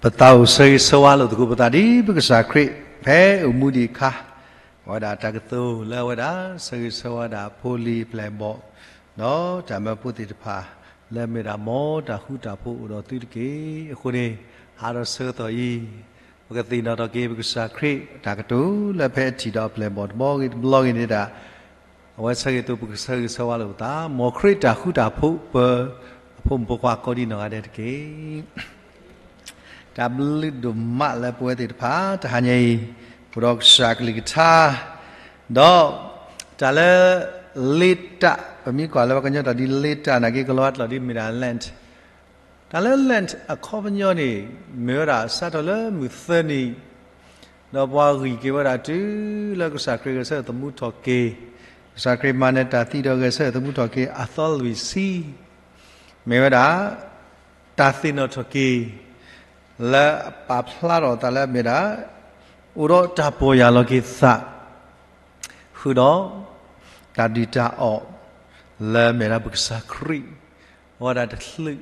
ပသးအိၣ်ဆၢဂ့ၤဆၢဝါလိာ်သကိးပသးဒ်ပကစၢ်ခရံာ် ဖဲအိၣ်မူဒံးအခါ, အဝဲဒၣ်တၢ်ကတိၤလၢအဝဲဒၣ် ဆၢဂ့ၤဆၢဝါဒၣ်ဖိလံၤပျဲၢ်ဘီၣ်, ဒီးတၢ်မၢဖိသ့ၣ်တဖၣ် လၢအမ့ၢ်ဒၣ်မ်တၢ်ဃူတၢ်ဖိးအိၣ်ဒီးသုတက့ၢ်. အဃိန့ၣ် ဟးဒီးဆၢကတီၢ်အံၤ ပကသ့ၣ်နီၣ်ထီၣ်က့ၤ ပကစၢ်ခရံာ်တၢ်ကတိၤလၢဖဲအထံၣ်ဒီးပျဲၢ်ဘီၣ်တဘျီဂ့ၤတဘျီဂ့ၤန့ၣ်ဒၣ် အဝဲဆၢဂ့ၤသိးပကဆၢဂ့ၤဆၢဝါလိာ်ပသး မ်ခရံာ်တၢ်ဃူတၢ်ဖိးပၢ အဖိမုၣ်ဖိခွါကိးဒံနီၢ်ဂၤဒဲးတက့ၢ်. တၢ်ဘျုးဒိၣ်မးလၢပဝဲသ့ၣ်တဖၣ် တဟါညါအံၤ အိၣ်ဒီးကစၢ်ကလုၢ်ကထါ, ဒီးတၢ်လၢ လ့တၢ် ပမ့ၢ်ကွၢ်လၢပှၤကညီတၢ်ဒ်လ့တၢ်နာ်က့ ကလီၤဝါကျိာ်ဒ်မ့ၢ်ဒၣ် Lent, တၢ်လၢ Lent အခီပညီန့ၣ် မ့ၢ်ဝဲဒၣ်စးထီၣ်လၢမုၢ်သၢနံၤ ဒီးပှၤဂံၢ်က့ၤဝဲဒၣ်တုၤလၢကစၢ်ခရံာ်ဂဲၤဆၢထၢၣ်သမူထီၣ်က့ၤ, ကစၢ်ခရံာ်မၤနၢၤတၢ်သံဒီးဂဲၤဆၢထၢၣ်သမူထီၣ်က့ၤအသီလွံၢ်ဆံ, မ့ၢ်ဝဲဒၣ် တၢ်သ့ၣ်နီၣ်ထီၣ်က့ၤ လၢအပာ်ဖျါထီၣ်အသးလၢအမ့ၢ်ဒၣ် အိၣ်ဒီးတၢ်ပီၢ်ယၢ်လီၤက့ၤသး ဃုာ်ဒီး တၢ်ဒုၣ်တၢ်အီၣ် လၢအမ့ၢ်ဒၣ်ပကစၢ်ခရံာ် အဝဲဒၣ်တချုး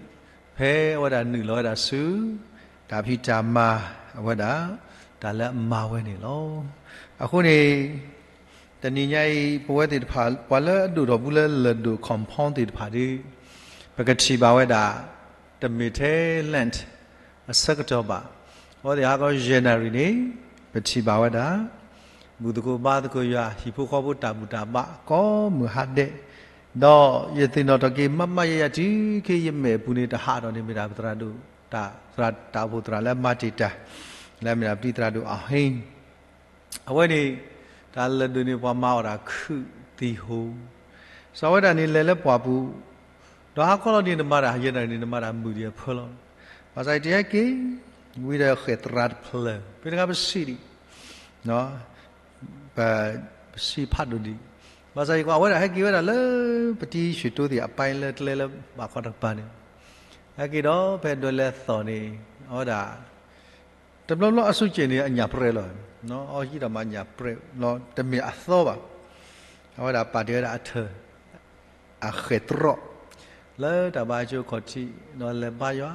ဖဲအဝဲဒၣ်နုာ်လီၤဝဲဒၣ်ဆူ တၢ်ဖံးတၢ်မၤအဝဲဒၣ် တၢ်လၢအမၤဝဲန့ၣ်လီၤ. အဃိန့ၣ် တနံၤညါအံၤ ပဝဲသ့ၣ်တဖၣ် ပှၤလၢအဒိၣ်ထီၣ်ဘူးလၢလၢၢ်ဒိၣ် compound သ့ၣ်တဖၣ်ဒီး ပကထံၣ်ဘၣ်ဝဲဒၣ် တမ့ၢ်ထဲ Lent အဆၢကတီၢ်ဘၣ်. အဝဲသ့ၣ်ဟးကီ January န့ၣ် ပထံၣ်ဘၣ်ဝဲဒၣ် ဘူၣ်သကိးဘါသကိးယွၤ ဟံၣ်ဖိဃီဖိတၢ်ဘူၣ်တၢ်ဘါကိးမုၢ်ဟါဒဲး, ဒီးယသ့ၣ်နီၣ်ထီၣ်က့ၤ မးမးယၤယၤတုၤခဲအံၤ ယမဲာ်အပူၤန့ၣ် တဟးထီၣ်န့ၣ် မ့ၢ်ဒၣ်ပသရၣ်ဒိၣ် တၢ် သရၣ်တၢ်အိၣ်ဖှိၣ်သရၣ်လၢအမၤတ့ၢ်တၢ် လၢအမ့ၢ်ဒၣ်ပတံၤသရၣ်ဒိၣ်အဟ့ၣ် အဝဲန့ၣ် တၢ်လၢာ်ဒိၣ်န့ၣ် ပှၤမၤအီၣ်တၢ်ခုၣ်သံၣ်ဟူ, စီၤဝဲဒၣ်န့ၣ်လဲၤလၢပှၢ်ပူၤ, ဒီးဟါခီလီၤန့ၣ် နမၤတၢ်ယဲၢ်နၣ်ရံၣ်န့ၣ် နမၤတၢ်မုာ်ဒံးအဖၢလီၤ. ဘၣ်ဆၣ်ယတဟဲက့ၤ ဝံၤဒီးဃဲၣ်သရၣ်တဖျၢၣ် ဖဲတခါပစံးဒံး ပ ပစံးဖးဒိၣ်ဒံး, ဘၣ်ဆၣ်ယကွၢ်အဝဲဒၣ်ဟဲက့ၤဝဲဒၣ်လၢ ပတံၤယ့ၣ်ၡူးတိသ့ၣ်အပၢ်လၢကျဲလၢဘၣ်ခီတကပၤန့ၣ်, ဟဲက့ၤဒီးဖဲဒွဲလဲၤသီၣ်န့ၣ် အဝဲဒၣ် တဘျီဘျီအစူၢ်က့ၤန့ၣ် အညၣ်ပြဲးလီၤ, အီဟံးဒီးမၤညၣ်ပြဲးလီၤ တမ့ၢ်အသီဘၣ်. အဝဲဒၣ်ပာ်တ့ၢ်ဝဲဒၣ်အထၢၣ် အဃဲၣ်တြီၣ် လၢတၢ်ဘါကၠိခီၣ်ထံး ဒီးလဲၤဘါယွၤ,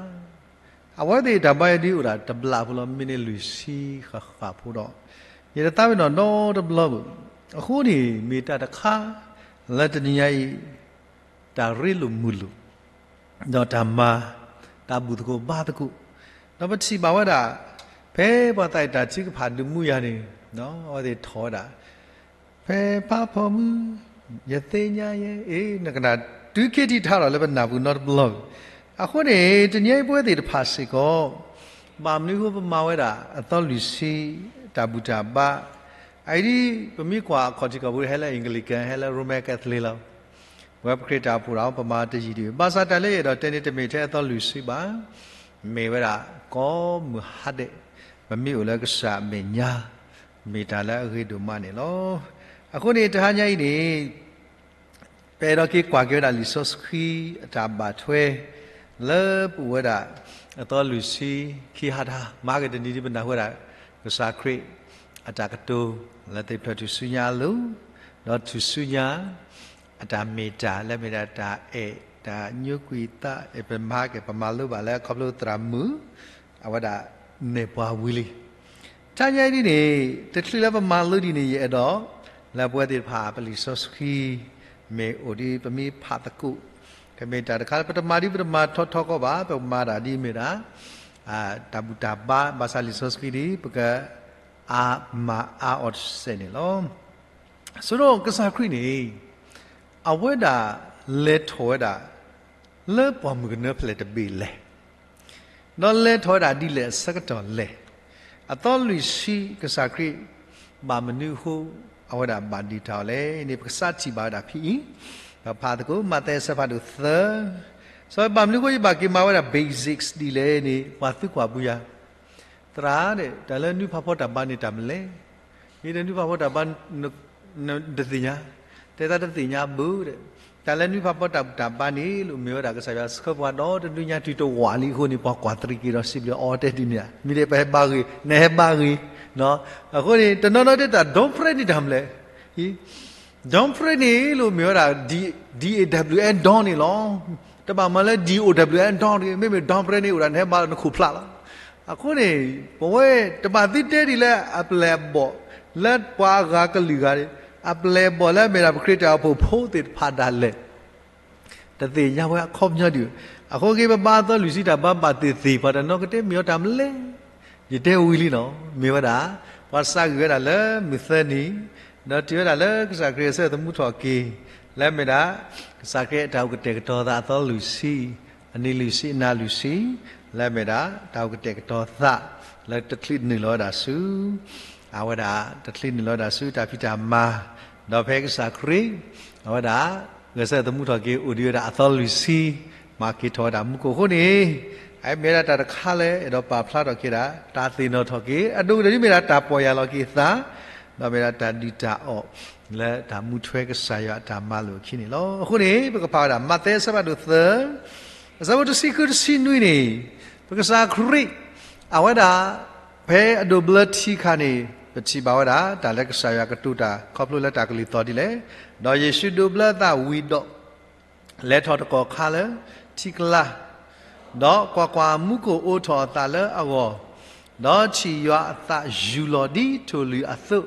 အဝဲသ့ၣ်တၢ်ဘါယွၤဒ်အိၣ်ဒၣ်တဘျးဖိလီၤ မ့ၢ်န့ၢ်လွံၢ်ဆံဃၣ်ဃၣ်ဖိဒီး ယတသးပ့ၤနီၣ်နီတဘျီဘၣ်. အဃိန့ၣ် မ့ၢ်တၢ်တခါ လၢတနံၤညါအံၤ တၢ်ရ့လိာ်မုာ်လိာ် ဒီးတၢ်မၤ တၢ်ဘူၣ်သကိးဘါသကိး, ဒီးပထံၣ်ဘၣ်ဝဲဒၣ် ဖဲပှၤသးအံၤတၢ်ထုကဖၣ်ဒုးမူယၤန့ၣ် အဝဲသ့ၣ်ထီၣ်ဝဲဒၣ် ဖဲဖးဖီမုၢ် ယသ့ၣ်ညါယဲ အ့ နကနၣ် တုၤခံထံၣ်ထါထီၣ်လၢပနၢ်ပူၤနီတဘျီဘၣ်. အဃိန့ၣ် တနံၤအံၤပဝဲသ့ၣ်တဖၣ်စ့ၢ်ကီး ဘၣ်မနုၤအဃိပမၤဝဲဒၣ် အသီလွံၢ်ဆံ တၢ်ဘူၣ်တၢ်ဘါ, အအံၤဒ် ပမ့ၢ်ကွၢ်အခီၣ်ထံးခီၣ်ဘိ ဟဲလၢ Anglican ဟဲလၢ Roman Catholic လီၤ. ပဝဲပခရံာ်တၢ်အိၣ်ဖှိၣ်ဒီး ပမၤတယံာ်ဒံးဘၣ်. ဘၣ်ဆၣ်တၢ်လၢယအဲၣ်ဒိးတဲန့ၣ် တမ့ၢ်ထဲအသီလွံၢ်ဆံဘၣ်, မ့ၢ်ဝဲဒၣ်ကိးမုၢ်ဟါဒဲး, ပမ့ၢ်အိၣ်လၢကစၢ်အမဲာ်ညါ မ့ၢ်တၢ်လၢအဂ့ၤဒိၣ်မးန့ၣ်လီၤ. အဃိန့ၣ် တဟါညါအံၤန့ၣ် ပအဲၣ်ဒိးက့ၤကွၢ်က့ၤဝဲဒၣ်လံာ်စီဆှံအတၢ်ဘၣ်ထွဲ လၢပအိၣ်ဝဲဒၣ် အသီလွံၢ်ဆံ ခံဟါတဟါ မဟါကတနံၤဒ်ပနၢ်ဟူဝဲဒၣ် ကစၢ်ခရံာ်အတၢ်ကတိၤ လၢသ့ၣ်ဖျၢၣ်ထူၣ်စုညါအလိၤ, ဒီးထူၣ်စုညါ အတၢ်မ့ၢ်တၢ် လၢမ့ၢ်ဒၣ်တၢ်အဲၣ်တၢ်ညိကွံာ်သး ပမၤက့ၤ ပမၤလိဘၣ်လၢခီဖျိသရၣ်မုၣ် အဝဲဒၣ်နဲၣ်ပှၤဝံၤလံ တဟါညါအံၤဒ်န့ၣ် တချုးလၢပမၤလိဒ်န့ၣ် ယအဲၣ်ဒိး လၢပဝဲသ့ၣ်တဖၣ် ပလံာ်စီဆှံ မ့ၢ်အိၣ်ဒ်ပမ့ၢ်ဖးသကိး ကမ့ၢ်တၢ်တခါလၢပတမၤဒ်ပတမၤထီထီကီးဘၣ်, ပမၤတၢ်ဒ်မ့ၢ်ဒၣ် တၢ်ဘူၣ်တၢ်ဘါ ဘၣ်ဆၣ်လံာ်စီဆှံဒ် ပက အါမၤအါအီၤတစဲးန့ၣ်လီၤ. ဆိကမိၣ်ကစၢ်ခရံာ်န့ၣ် အဝဲဒၣ်လဲၤထီၣ်ဝဲဒၣ် လၢပှၢ်မုၢ်ကနၢဖျၢၣ်တဘ့ၣ်လဲၣ်, ဒီးလဲၤထီၣ်ဝဲဒၣ်ဒ်လဲၣ်အဆၢကတီၢ်လဲၣ်, အသီလွံၢ်ဆံကစၢ်ခရံာ် ဘၣ်မနုၤအဃိ အဝဲဒၣ်ဘၣ်ဒံးတၢ်အီၤလဲၣ်န့ၣ် ပကစးထံၣ်ဘၣ်ဝဲဒၣ်ဖဲအံၤ, ပဖးသကိး မးသဲအဆၢဖးဒိၣ်သၢ, စီၤဘၣ်မနုၤအဃိယဘၣ်က့ၤမၤဝဲဒၣ် basics ဒ်လဲၣ်န့ၣ် ပှၤသုကွၢ်ဘုယၤ သရၣ်ဒီး တၢ်လၢနွံဖးဖီတၢ်ဘါန့ၣ်တၢ်မနုၤလဲၣ်, မ့ၢ်တနွံဖးဖီတၢ်ဘါ တသ့ၣ်ညါ, တဲသးတသ့ၣ်ညါဘၣ်ဒီး, တၢ်လၢနွံဖးဖီတၢ်ဘူၣ်တၢ်ဘါန့ၣ် လိၣ်မ့ၢ်ဝဲဒၣ်ကစၢ်ယွၤဆှၢပှၤဒီတနွံညါတုၤတဝးလံအဃိန့ၣ် ပှၤကွၢ်တရံးက့ၤဒီးစံးဘျုးအီၤတဲဒ်န့ၣ်ဧါ, မ့ၢ်ဒ်ပဟဲဘါဂ့ၤ, နဟဲဘါဂ့ၤ, အဃိန့ၣ် တနီၤနီၤဒ်တၢ် don't pray န့ၢ်တၢ်မနုၤလဲၣ်, don't pray န့ၣ် လိၣ်မ့ၢ်ဝဲဒၣ် D A W N don't န့ၣ်လီၤ. တဘၣ်မၤလၢ D O W N don't တဂ့ၤ, မ့မ့ၢ် don't pray န့ၣ် အိၣ်ဒၣ်နဟဲဘါလီၤနခိၣ်ဖျးလီၤ. အဃိန့ၣ် ပဝဲတဘၣ်သ့တဲဒ်လၢအပျဲၢ်အဘီၣ် လၢပှၤအဂၤကလုာ်ဂၤ အပျဲၢ်အဘီၣ်လၢအမ့ၢ်ဒၣ်ပခရံာ်တၢ်အိၣ်ဖှိၣ်ဖိသ့ၣ်တဖၣ်ဒၣ်လဲာ် တသ့ၣ်ညါဝဲအခီပညီဒံး. အဃိက့ၤ ပဘါအသီလွံၢ်ဆံတၢ်ဘါဘၣ်သ့ၣ်သ့ၣ် ပှၤတနီၤကတဲမ့ၢ်အီၤတၢ်မနုၤလဲၣ်. ယတဲဝံၤလံနီၤ မ့ၢ်ဝဲဒၣ် ပှၤသးဂ့ၢ်ဝဲဒၣ်လၢမုၢ်သၢနံၤ ဒီးတုၤဝဲဒၣ်လၢကစၢ်ခရံာ်အဆၢသမူထီၣ်က့ၤ လၢအမ့ၢ်ဒၣ် ကစၢ်ခရံာ်အတၢ်အိၣ်ကတဲာ်ကတီၤသးအသီလွံၢ်ဆံ အနံၤလွံၢ်ဆံ အနၤလွံၢ်ဆံ လၢအမ့ၢ်ဒၣ်တၢ်အိၣ်ကတဲာ်ကတီၤသး လၢတချုးနုာ်လီၤဝဲဒၣ်ဆူ အဝဲဒၣ်တချုးနုာ်လီၤဝဲဒၣ်ဆူတၢ်ဖံးတၢ်မၤ ဒီးဖဲကစၢ်ခရံာ် အဝဲဒၣ် ဂဲၤဆၢထၢၣ်သမူထီၣ်က့ၤ အိၣ်ဒံးဝဲဒၣ်အသီလွံၢ်ဆံ မၤက့ၤထီၣ်ဝဲဒၣ်မူခိၣ်အဃိန့ၣ် အမ့ၢ်ဝဲဒၣ်တၢ်တခါလၢအဲၣ်ဒိးပာ်ဖျါထီၣ်က့ၤဒၣ် တၢ်သ့ၣ်နီၣ်ထီၣ်က့ၤ အဒိၣ်ကတၢၢ်ဒ်မ့ၢ်ဒၣ်တၢ်ပီၢ်ယၢ်လီၤက့ၤသး ဒီးမ့ၢ်ဒၣ်တၢ်ဒုၣ်တၢ်အီၣ် လၢတၢ်မူထွဲကစၢ်ယွၤအတၢ်မၤလိာ်အခံန့ၣ်လီၤ. အဃိန့ၣ် ပကဖးဝဲဒၣ် မးသဲအဆၢဖးဒိၣ်သၢ အဆၢဖိတဆံဃုတဆံနွံန့ၣ် ပကစၢ်ခရံာ် အဝဲဒၣ် ဖဲအဒိးဘျၢထံအခါန့ၣ် ပထံၣ်ဘၣ်ဝဲဒၣ် တၢ်လၢကစၢ်ယွၤကတိၤတၢ်ခီဖျိလၢတၢ်ကလုၢ်သီၣ်ဒ်လဲၣ်. ဒီးယ့ၣ်ၡူးဒိးဘျၢအသးဝံၤဒီး လဲၤထီၣ်တကီၢ်ခါလၢထံကျါ, ဒီးကွၢ်ကွၢ်, မူခိၣ်အိးထီၣ်အသးလၢအဂီၢ်, ဒီးထံၣ်ယွၤအသးယူၢ်လီၤဒ်ထိၣ်လွံၢ်အသိး,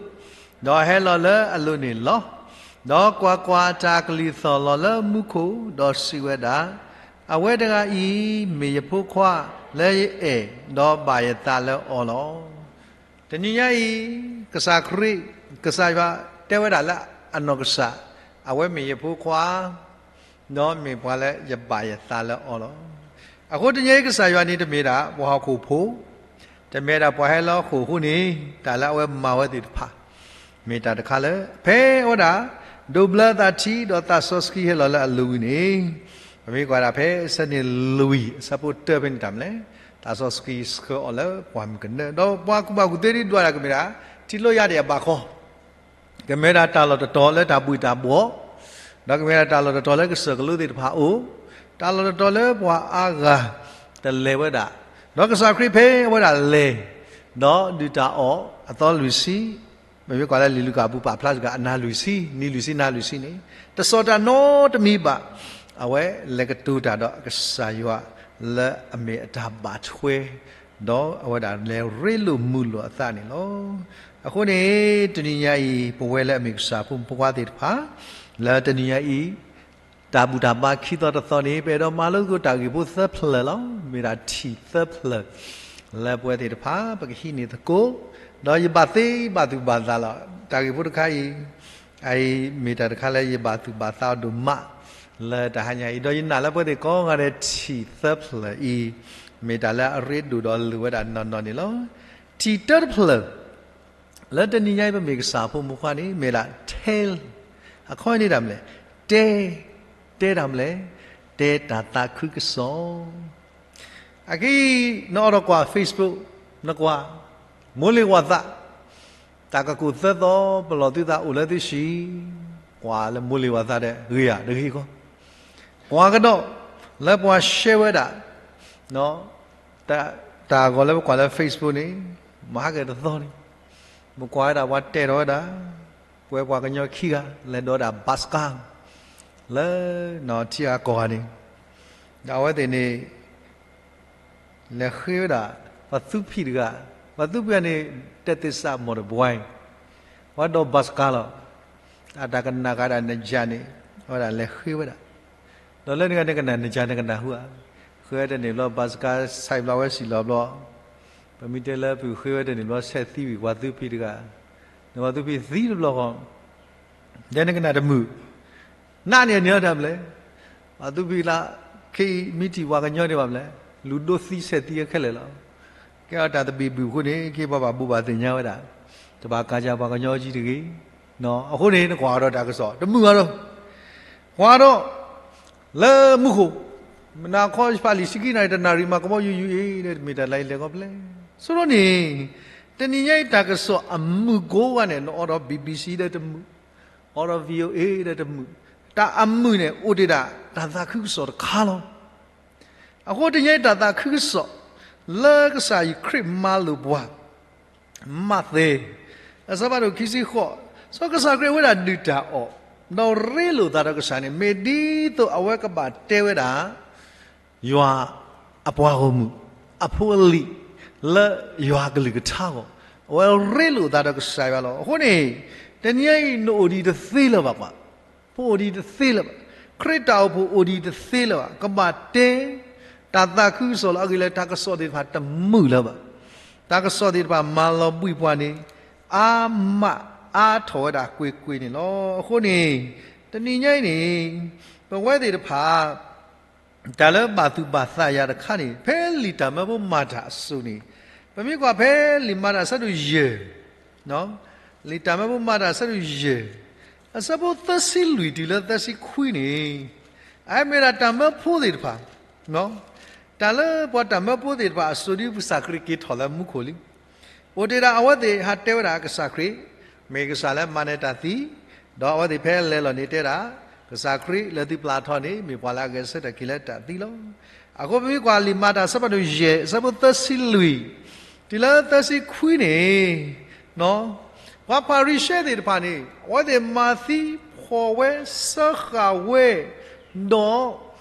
ဒီးဟဲလီၤလၢအလိၤန့ၣ်လီၤ. ဒီးကွၢ်ကွၢ်, တၢ်ကလုၢ်သီၣ်လီၤလၢမူခိၣ်, ဒီးစံးဝဲဒၣ်, အဝဲတဂၤအံၤ မ့ၢ်ယဖိခွါလၢယအဲၣ်, ဒီးဘၣ်ယသးလၢအီၤလီၤ. တနံၤညါအံၤ ကစၢ်ခရံာ် ကစၢ်ယွၤတဲဝဲဒၣ်လၢအနီၢ်ကစၢ်, အဝဲမ့ၢ်ယဖိခွါ, ဒီးမ့ၢ်ပှၤလၢယဘၣ်ယသးလၢအီၤလီၤ. အဃိတနံၤညါအံၤ ကစၢ်ယွၤန့ၣ် တမ့ၢ်ဒၣ်ပှၤဟီၣ်ခိၣ်ဖိ, တမ့ၢ်ဒၣ်ပှၤဟဲလၢဟီၣ်ခိၣ်အဃိန့ၣ် တၢ်လၢအဝဲမၤဝဲသ့ၣ်တဖၣ် မ့ၢ်တၢ်တခါလၢ ဖဲအဝဲဒၣ် ဒိးဘျၢသးထံ ဒီးသးစီဆှံဟဲလီၤလၢအလိၤဝံၤန့ၣ်, ပမ့ၢ်ကွၢ်ဒၣ်ဖဲအဆၢန့ၣ်လွံၢ် အဆၢဖိတၢဖဲန့ၣ်တၢ်မနုၤလဲၣ်, သးစီဆှံဆှၢအီၤလၢပှၢ်မုၢ်ကနၢ, ဒီးပှၤကူၣ်ဘၣ်ကူၣ်သ့ဒ်ဒွးဒၣ်ကမ့ၢ်ဒၣ် ထံကျိယါဒံၣ်အဘးခီ ကမ့ၢ်ဝဲဒၣ်တၢ်လီၢ်တတီၤလၢတၢ်ဘှံးတၢ်ဘှီး, ဒီးကမ့ၢ်ဝဲဒၣ်တၢ်လီၢ်တတီၤလၢကစၢၢ်ကလိသ့ၣ်တဖၣ်အအိၣ်, တၢ်လီၢ်တတီၤလၢပှၤအါဂၤတလဲၤဝဲဒၣ်, ဒီးကစၢ်ခရံာ်ဖဲအဝဲဒၣ်လဲၤ, ဒီးဒုၣ်တၢ်အီၣ်အသီလွံၢ်ဆံ, မ့မ့ၢ်ကွၢ်လၢလံာ်လူၤကၣ်အပူၤပာ်ဖျါစ့ၢ်ကီး အနၤလွံၢ်ဆံ, နံၤလွံၢ်ဆံ နၤလွံၢ်ဆံန့ၣ်, တစီၤတၢ်နီတမံၤဘၣ်, အဝဲလဲၤကတိၤတၢ်ဒီးအကစၢ်ယွၤလၢအမ့ၢ်အတၢ်ဘၣ်ထွဲ ဒီးအဝဲဒၣ်လဲၤရ့လိာ်မုာ်လိာ်အသးန့ၣ်လီၤ. အဃိန့ၣ် တနံၤညါအံၤ ပဝဲလၢအမ့ၢ်ကစၢ်ဖိမုၣ်ဖိခွါသ့ၣ်တဖၣ် လၢတနံၤညါအံၤ တၢ်ဘူၣ်တၢ်ဘါခံသီတသီန့ၣ် ပအဲၣ်ဒိးမၤလိသကိးတၢ်ဂ့ၢ်ဖိသၢဖျၢၣ်လီၤ. မ့ၢ်ဒၣ်ထံၣ်သၢဖျၢၣ် လၢပဝဲသ့ၣ်တဖၣ် ပကဟံးန့ၢ်သကိး, ဒီးယဘၣ်သ့ဘၣ်သူၣ်ဘၣ်သးလီၤ. တၢ်ဂ့ၢ်ဖိတခါအံၤ အအံၤမ့ၢ်တၢ်တခါလၢယဘၣ်သူၣ်ဘၣ်သးအီၤဒိၣ်မး လၢတၢ်ဟါညါအံၤ, ဒီးယနာ်လၢပဝဲသ့ၣ်ကိးဂၤဒဲးထံၣ်သၢဖျၢၣ်အံၤ မ့ၢ်တၢ်လၢအရ့ဒိၣ်ဒီးလိၣ်ဝဲဒၣ်နီၢ်နီၢ်န့ၣ်လီၤ. ထံၣ်တၢတဖျၢၣ် လၢတနံၤညါအံၤပမ့ၢ်ကစၢ်ဖိမုၣ်ဖိခွါန့ၣ် မ့ၢ်ဒၣ် တဲ, အခီပညီန့ၣ်တၢ်မနုၤလဲၣ်, တဲ, တဲတၢ်မနုၤလဲၣ်, တဲတၢ်သးခုကစီၣ် အခဲအံၤ နအိၣ်ဒီးကွၢ် Facebook, နကွၢ် မိၢ်လ့ၤဝၤသး, တၢ်ကကိၢ်သၢသီ ပလီၢ်သုသးအိၣ်လၢသုဆံး, ကွၢ်လၢမိၢ်လ့ၤဝၤသးဒီး ဂ့ၤဧါ တဂ့ၤဃီ, ကွၢ်ကဒီး လၢပှၤ share ဝဲဒၣ် တၢ်ဂီၤလၢပကွၢ်လၢ Facebook န့ၣ်, မဟါကတသီန့ၣ်, ပကွၢ်ဝဲဒၣ်ပှၤတဲထီၣ်ဝဲဒၣ် ပဝဲပှၤကညီခံဂၤ လဲၤဒိးဝဲဒၣ် ဘၣ်စကါ လၢ ထံဂၤကီၢ်ဂၤန့ၣ်, ဒီးအဝဲသ့ၣ်န့ၣ် လဲၤဃ့ဝဲဒၣ် ပှၤသူဖံးတဂၤ, ပှၤသူဖံးတဂၤန့ၣ် တဲသ့စးမီၢ်တဘှါအံၤ, ပှၤဒိးဘၣ်စကါလီၤ, အတၢ်ကနၣ်ဃာ်ဒၣ်နယၤန့ၣ် အဝဲဒၣ်လဲၤဃ့ဝဲဒၣ် ဒီးလၢနဂၤနကနၣ်နယၤနကနၣ်ဟူဧါ, ဃ့ဝဲတန့ၢ်ဘျီ ဘၣ်စကါ ဆဲးဘျီဝဲစံၣ်လီၤဘျီ, ပမ့ၢ်တဲလၢပဃ့ဝဲတန့ၢ်ဘျီ ဆဲးသံဝံၤ ပှၤသူဖံးတဂၤ, နပှၤသူဖံးသံတဘျီဃီ ဒီးနကနၣ်တမုာ်, နန့ၣ်န့ၣ်တၢ်မနုၤလဲၣ်, ပှၤသူဖံးလၢ ခဲအံၤမ့ၢ်ထံၣ်ပှၤကညီန့ၣ်ဘၣ်မနုၤလဲၣ်, လူၤဒိသံဆဲးသံခဲလၢာ်လီၤ. ကဲအီၤတၢ်သဘံၣ်ဘုၣ်အဃိန့ၣ် က့ၤပှၤဘၣ်ဘိးဘၣ်သ့ၣ်ညါဝဲဒၣ်, တဘၣ်ကးစၢ်ပှၤကညီကံတဂ့ၤ, အဃိန့ၣ် နကွၢ်ဒီးတၢ်ကစီၣ် တမုာ်ဘၣ်ဒီး, ကွၢ်ဒီး လၢမူခိၣ်, မနၤခီဖးလံာ်ဆံခံနၣ်ရံၣ် တနၣ်ရံၣ်မးကဘီယူၤယူၤအံၤ မ့ၢ်တၢ်လၢအလဲၤခီဖျဲၣ်, ဆိဒီးန့ၣ် တနံၤညါအံၤတၢ်ကစီၣ်အမုာ်ကိးဂၤန့ၣ် နအိၣ်ဒီး BBC ဒီးတမုာ်, အိၣ်ဒီး VOA ဒီးတမုာ်, တၢ်အမုာ်န့ၣ် အိၣ်တ့ၢ်ဒၣ် တၢ်သးခုကစီၣ်တခါလီၤ. အဃိတနံၤညါအံၤတၢ်သးခုကစီၣ် လၢကစၢ်ယ့ၣ်ၡူးခရံာ်မၤလိာ်ပှၤ မးသဲ အဆၢဖးဒိၣ်ခံဆံဃိး, စီၤကစၢ်ခရံာ်ဝဲဒၣ်ဒုၣ်တၢ်အီၣ်, ဒီးရ့လိာ်သးဒီးကစၢ်န့ၣ် မ့ၢ်ဒ်သိးအဝဲကဘၣ်တဲဝဲဒၣ် ယွၤအပှၤဂီၢ်မုၢ်, အဖိအလံၤ, လၢယွၤကလုၢ်ကထါအဂီၢ်, အဝဲရ့လိာ်အသးဒီးကစၢ်ယွၤလီၤ. အဃိန့ၣ် တနံၤအံၤ နအိၣ်ဒံးတသ့လၢၤဘၣ်ပှၤ, ပအိၣ်ဒံးတသ့လၢၤဘၣ်, ခရံာ်တၢ်အိၣ်ဖှိၣ်အိၣ်ဒံးတသ့လၢၤဘၣ်, ကဘၣ်တဲ တၢ်သးခုကစီၣ်လီၤ. အဂ့ၢ်လၢတၢ်ကစီၣ်သ့ၣ်တဖၣ်တမုာ်လၢၤဘၣ်, တၢ်ကစီၣ်သ့ၣ်တဖၣ်မၤလီၤဘှံးပှၤန့ၣ် အါမးအါထီၣ်ဝဲဒၣ်ကွ့ၢ်ကွ့ၢ်န့ၣ်လီၤ. အဃိန့ၣ် တနံၤညါအံၤန့ၣ် ပဝဲသ့ၣ်တဖၣ် တၢ်လၢဘၣ်သူၣ်ဘၣ်သးယၤတခါန့ၣ် ဖဲလံာ်တၢ်မၢဖိမၤတၢ်အစိၤန့ၣ်, ပမ့ၢ်ကွၢ်ဖဲလံာ်မၤတၢ်အဆၢဒိၣ်ယဲၢ်, လံာ်တၢ်မၢဖိမၤတၢ်အဆၢဒိၣ်ယဲၢ်, အဆၢဖိသၢဆံလွံၢ်တုၤလၢသၢဆံခွံန့ၣ်, အမ့ၢ်ဒၣ်တၢ်မၢဖိသ့ၣ်တဖၣ်, တၢ်လၢပှၤတၢ်မၢဖိသ့ၣ်တဖၣ်အစိၤဒ်ကစၢ်ခရံာ်က့ၤထီၣ်လၢမူခိၣ်လံ အိၣ်တ့ၢ်ဒၣ်အဝဲသ့ၣ်ဟးတဲဝဲဒၣ်ကစၢ်ခရံာ်, မ့ၢ်ကစၢ်လၢမၤနၢၤတၢ်သံ, ဒီးအဝဲသ့ၣ်ဖဲလဲၤလီၤန့ၣ်တဲဒၣ်, ကစၢ်ခရံာ်လၢသုပျၢ်ထီန့ၣ် မ့ၢ်ပှၤလၢအဂဲၤဆၢထၢၣ်က့ၤလၢတၢ်သံလီၤ. အဃိပမ့ၢ်ကွၢ်လံာ်မၤတၢ်အဆၢဒိၣ်ယဲၢ် အဆၢဖိသၢဆံလွံၢ် တုၤလၢသၢဆံခွံန့ၣ်, ပှၤဖၤရံၤၡဲသ့ၣ်တဖၣ်န့ၣ် အဝဲသ့ၣ်မၤသံဖှီၣ်ဝဲစၢဃာ်ဝဲ, ဒီး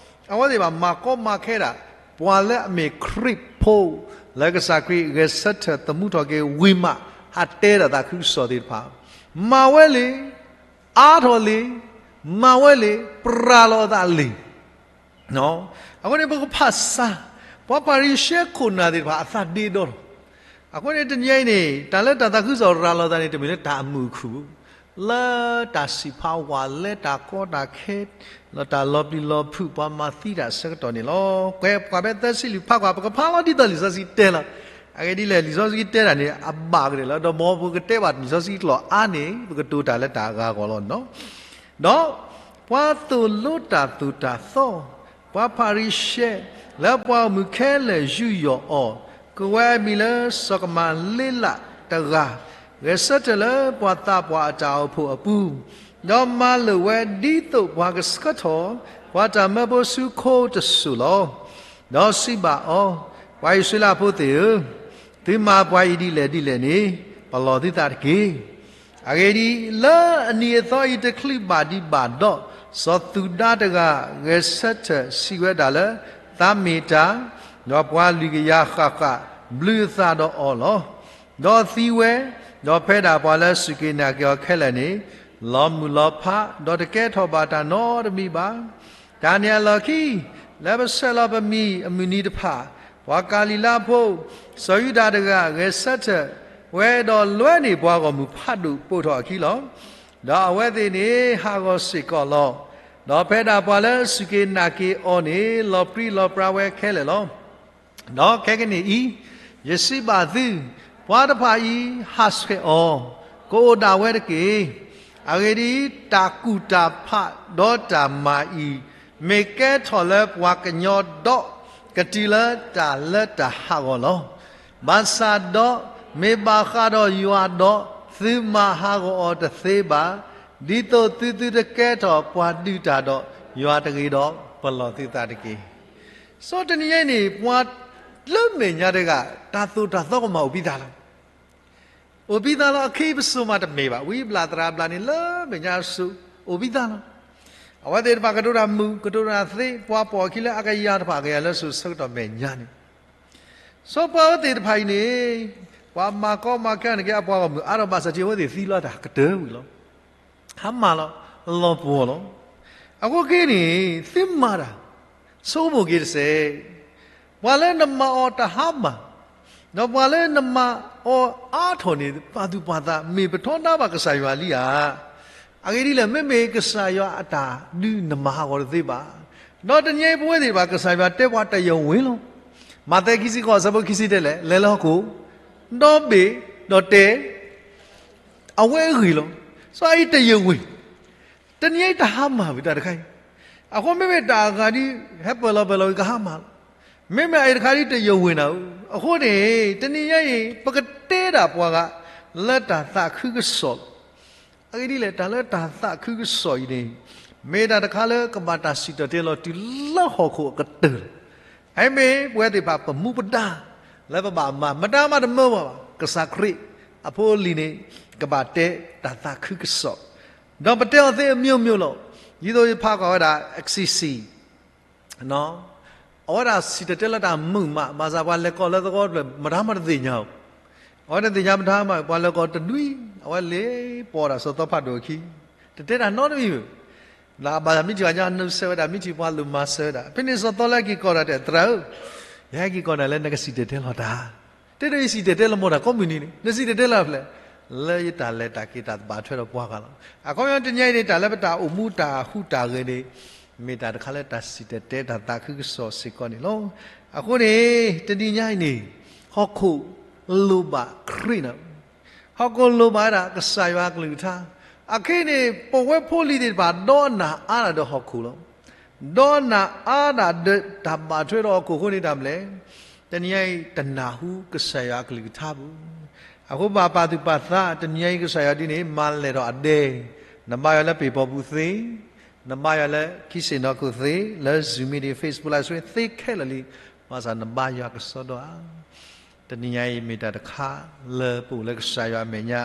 အဝဲသ့ၣ်ဘၣ်မၤကီမၤခဲဒၣ် ပှၤလၢအမ့ၢ်ခရံာ်ဖိ, လၢကစၢ်ခရံာ်ဂဲၤဆၢထၢၣ်သမူထီၣ်က့ၤဝံၤမး ဟးတဲဒၣ်သးခုကစီၣ်သ့ၣ်တဖၣ်, မၤဝဲလံ, အါထီၣ်လံ, မၤဝဲလံ, ပြးလီၤအသးလံ. အဃိန့ၣ်ပကဖးစၢ်, ပှၤဖၤရံၤၡဲခိၣ်နၢ်သ့ၣ်တဖၣ်အသးဒ့ဒီလီၤ. အဃိန့ၣ်တနံၤအံၤန့ၣ် တၢ်လၢတၢ်သးခုကစီၣ်ရၤလီၤသးန့ၣ် တမ့ၢ်လၢတၢ်အမုာ်အခုၣ်, လၢတၢ်စံးဖးဝး လၢတၢ်ကီတၢ်ခဲ, လၢတၢ်လီၤပျံၤလီၤဖုး ပှၤမၤသံတၢ်အဆၢကတီၢ်န့ၣ်လီၤ. ကွဲးပှၤဖဲသၢဆံလွံၢ်ဖးကွၢ် ပကဖးလီၤဒ်သိးလံာ်စီဆှံတဲလီၤ. အဂ့ၢ်ဒ်လဲၣ် လံာ်စီဆှံတဲတၢ်န့ၣ် အဘၣ်ကတၢၢ်လီၤ. ဒီးမ်ပကတဲဘၣ်လံာ်စီဆှံကျိာ်အါန့ၣ် ပကတိၤတၢ်လၢတၢ်အဂၤအဂီၢ်လီၤ. ဒီးပှၤသိၣ်လိတၢ်သိၣ်တၢ်သီ, ပှၤဖၤရံၤၡဲ, လၢပှၤဂီၢ်မုၢ်ခဲလၢာ်ယူးယီၣ်အီၤ, ကဝဲအမံၤလၢစီၤကမၤလ့လးတဂၤ, ဂဲၤဆၢထၢၣ်လၢပှၤသးပှၢ်အတၢ်အိၣ်ဖှိၣ်အပူၤ, ဒီးမၤလိာ်ဝဲဒ်သိးပှၤကဆှၢထီၣ် ပှၤတၢ်မၢဖိဆူခိတစိၤလီၤ. ဒီးစံးဘၣ်အီၤ, ပှၤအံၣ်စရ့လးဖိသ့ၣ်ဧၢ, သုမၤပှၤအံၤဒ်လဲၣ်ဒ်လဲၣ်န့ၣ် ပလီၢ်သုသးတက့ၢ်. အဂ့ၢ်ဒ်အံၤ, လၢအနံၤအသီအံၤတချုးဘၣ်ဒံးဘၣ်ဒီး, စီၤသူဒၤတဂၤ ဂဲၤဆၢထၢၣ်စံးဝဲဒၣ်လၢ သးမ့ၢ်တၢ်, ဒီးပှၤလွံၢ်ကယၤဃၣ်ဃၣ် ဘျုးအသးဒီးအီၤလီၤ. ဒီးသံဝဲ, ဒီးဖဲဒၣ်ပှၤလၢစူၢ်က့ၤနာ်က့ၤအီၤခဲလၢာ်န့ၣ် လီၤမုၢ်လီၤဖး, ဒီးတကဲထီၣ်ဘၣ်တၢ်နီတမံၤဘၣ်. တၢ်န့ၣ်အလီၢ်ခံ, လၢပဆဲးလီၤပမံၤအမုၢ်နံၤတဖၣ်, ပှၤကၤလံၤလါဖိ, စီၤယူဒၤတဂၤ ဂဲၤဆၢထၢၣ်ဝဲဒီးလွဲန့ၢ်ပှၤဂီၢ်မုၢ်ဖးဒိၣ်ပိာ်ထီၣ်အခံလီၤ. ဒီးအဝဲသ့ၣ်န့ၣ်ဟးဂီၤစ့ၢ်ကီးလီၤ. ဒီးဖဲဒၣ်ပှၤလၢစူၢ်က့ၤနာ်က့ၤအီၤန့ၣ် လီၤပြံလီၤပြါဝဲခဲလၢာ်လီၤ. ဒီးခဲကနံၣ်အံၤ, ယစံးဘၣ်သု, ပှၤတဖၣ်အံၤဟးဆှဲးအီၤ, ကအိၣ်ဒၣ်ဝဲတက့ၢ်. အဂ့ၢ်ဒ်အံၤ, တၢ်ကူၣ်တၢ်ဖးဒီးတၢ်မၤအံၤ, မ့ၢ်ကဲထီၣ်လၢပှၤကညီဒီး, ကတုၤလၢတၢ်လၢတၢ်ဟးဂီၤလီၤ. ဘၣ်ဆၣ်ဒီး, မ့ၢ်ဘၣ်ဃးဒီးယွၤဒီး, သုမၤဟးဂီၤအီၤတသ့ဘၣ်. ဒ်သိးသုသုတကဲထီၣ်ပှၤဒုးတၢ်ဒီးယွၤတဂ့ၤဒီး, ပလီၢ်သုသးတက့ၢ်. စီၤတနံၤညါအံၤန့ၣ် ပှၤလၢမဲာ်ညါတဂၤ တၢ်သိၣ်တၢ်သီကမၤအိၣ်ဘံသးလီၤ. အိၣ်ဘံသးလီၤ အခ့အပစိာ်မးတမ့ၢ်ဘၣ်. ဝံဘျၣ်သရၣ်ဘျၣ်န့ၣ် လၢမဲာ်ညါအစိၤ အိၣ်ဘံသးလီၤ. အဝဲသ့ၣ်တဖၣ်ကတိၤတၢ်မုာ် ကတိၤတၢ်သ့ ပှၤပိာ်အခံလၢအကယၤတဖၣ်ကယၤလၢစိၤဆၢကတီၢ်မဲာ်ညါန့ၣ် စီၤပၤအဝဲသ့ၣ်တဖၣ်အံၤန့ၣ် ပှၤမၤကီမၤခဲန့ၣ်က့ အပှၤဂီၢ်မုၢ်အါထီၣ်ဘၣ်ဆၣ်ထံး အဝဲသ့ၣ်သံလီၤတၢ်ကတၢၢ်ဝံၤလီၤ. ဟါမၢ်လီၤ လီၤပှီၢ်လီၤ. အဃိက့န့ၣ် သုမၤတၢ် ဆိကမိၣ်က့ၤတစဲး, ပှၤလၢနမၤအီၤတဟါမၢ်, ဒီးပှၤလၢနမၤအီၤအါထီၣ်န့ၣ် ပာ်သူၣ်ပာ်သး မ့ၢ်ပထီဒါဘၣ်ကစၢ်ယွၤလံဧါ. အဂ့ၢ်ဒ်လဲၣ် မ့မ့ၢ်ကစၢ်ယွၤအတၢ်ဒုးနမၤဟးဂီၤတသ့ဘၣ်. ဒီးတနံၤအံၤပဝဲသ့ၣ်တဖၣ် ကစၢ်ယွၤတဲပှၤတယဝ့ၤလီၤ. မးသဲခံဆံဃိး အဆၢဖိခံဆံတဲလဲၣ်, လဲၤလၢဟီၣ်ခိၣ်, ဒီဘ့ၣ်, ဒီးတဲ အဝဲအဂ့ၢ်လီၤ. စီၤအံၤတယဝ့ၤ, တနံၤအံၤတဟါမၢ်ဝံၤတၢ်တခါအံၤ, အဃိမ့မ့ၢ်တၢ်အဂၤဒ် ဟဲပၢၢ်လီၤပၢၢ်လီၤဝံၤကဟါမၢ်လီၤ. မ့မ့ၢ်အံၤတခါဒ်တယဝ့ၤနၤဧၢ, အဃိန့ၣ် တနံၤညါအံၤ ပကတဲဒၣ်ပှၤဂၤ လၢတၢ်သးခုကစီၣ်လီၤ. အဂ့ၢ်ဒ်လဲၣ် တၢ်လၢတၢ်သးခုကစီၣ်အံၤန့ၣ် မ့ၢ်တၢ်တခါလၢကဘၣ်တၢ်စံၣ်တဲၤတဲလီၤတုၤလၢဟီၣ်ခိၣ်အကတၢၢ်လီၤ. အမ့ၢ်ပဝဲသ့ၣ်တဖၣ်ပမူပဒါ လၢပဘၣ်မၤ မတၤမးတမၢပှၤဘၣ်, ကစၢ်ခရံာ်အဖိအလံၤန့ၣ် ကဘၣ်တဲတၢ်သးခုကစီၣ်, ဒီးပတဲအီၤသ့အမျိုးမျိုးလီၤ. ဒ်သိးယဖးကွၢ်ဝဲဒၣ် Exodus အဝဲဒၣ်စံၣ်တဲၤတဲလီၤတၢ်မုာ်မး, ဘၣ်ဆၣ်ပှၤလဲၤကိးလၢသဝီတဖျၢၣ် မတၤမးတသ့ၣ်ညါဧိၤ, အဝဲတသ့ၣ်ညါမတၤမး, ပှၤလဲၤကိးတနွံ, အဝဲလဲၤပိာ်ဒၣ်စီၤသီဖးဒိၣ်အခံ, တတဲတၢ်နီတမံၤဘၣ်. ဘၣ်ဆၣ်မ့ၢ်ထံၣ်ပှၤကညီနုာ်ဆၢဝဲဒၣ်, မ့ၢ်ထံၣ်ပှၤလိၣ်မၤစၢၤဝဲဒၣ်, ဖဲန့ၣ်စီၤသီလၢက့ၤကိးတၢ်တဲ သရၣ်ဧၢ, ယဟဲက့ၤကိးနၤလၢနကစံၣ်တဲၤတဲလီၤတၢ်, တဲဒ်ယစံၣ်တဲၤတဲလီၤမိၢ်တၢ်ကိးမုၢ်နံၤန့ၣ် နစံၣ်တဲၤတဲလီၤဖဲလဲၣ်, လၢယတၢ်လဲၤတၢ်က့ၤတၢ်သဘၣ်ထွဲဒီးပှၤဂၤလီၤ. အခီပညီတနံၤအံၤန့ၣ် တၢ်လၢပတၢ်အိၣ်မူတၢ်ဟူးတၢ်ဂဲၤန့ၣ် မ့ၢ်တၢ်တခါလၢတၢ်စံၣ်တဲၤတဲတၢ်သးခုကစီၣ်စ့ၢ်ကီးန့ၣ်လီၤ. အဃိန့ၣ် တနံၤညါအံၤန့ၣ် ဟီၣ်ခိၣ်လိၣ်ဘၣ်ခရံာ်န့ၣ်, ဟီၣ်ခိၣ်လိၣ်ဘၣ်ဝဲဒၣ်ကစၢ်ယွၤအကလုၢ်ကထါ, အခဲအံၤန့ၣ် ပဝဲဖိလံၤသ့ၣ်တဖၣ် ဒီးနၢ်အါဒၣ်ဒီးဟီၣ်ခိၣ်လီၤ. ဒီးနၢ်အါဒၣ်ဒီးတၢ်ဘၣ်ထွဲဒီးဟီၣ်ခိၣ်အဃိန့ၣ် တၢ်မနုၤလဲၣ်, တနံၤညါအံၤ တနၢ်ဟူကစၢ်ယွၤအကလုၢ်ကထါဘၣ်. အဃိဘၣ်ပာ်သူၣ်ပာ်သး တနံၤညါအံၤ ကစၢ်ယွၤဒ်န့ၣ် မၤလဲၢ်ထီၣ်အဒဲ, နဘါယွၤလၢပ့ၢ်ဖီပူၤသ့, နဘါယွၤလၢခံစ့ၣ်နီၤခိၣ်သ့, လၢ Zoom meeting, Facebook live stream သ့ခဲလၢာ်လံ, ဘၣ်ဆၣ်နဘါယွၤကစီဒီဧါ. တနံၤညါအံၤ မ့ၢ်တၢ်တခါလၢပအိၣ်လၢကစၢ်ယွၤအမဲာ်ညါ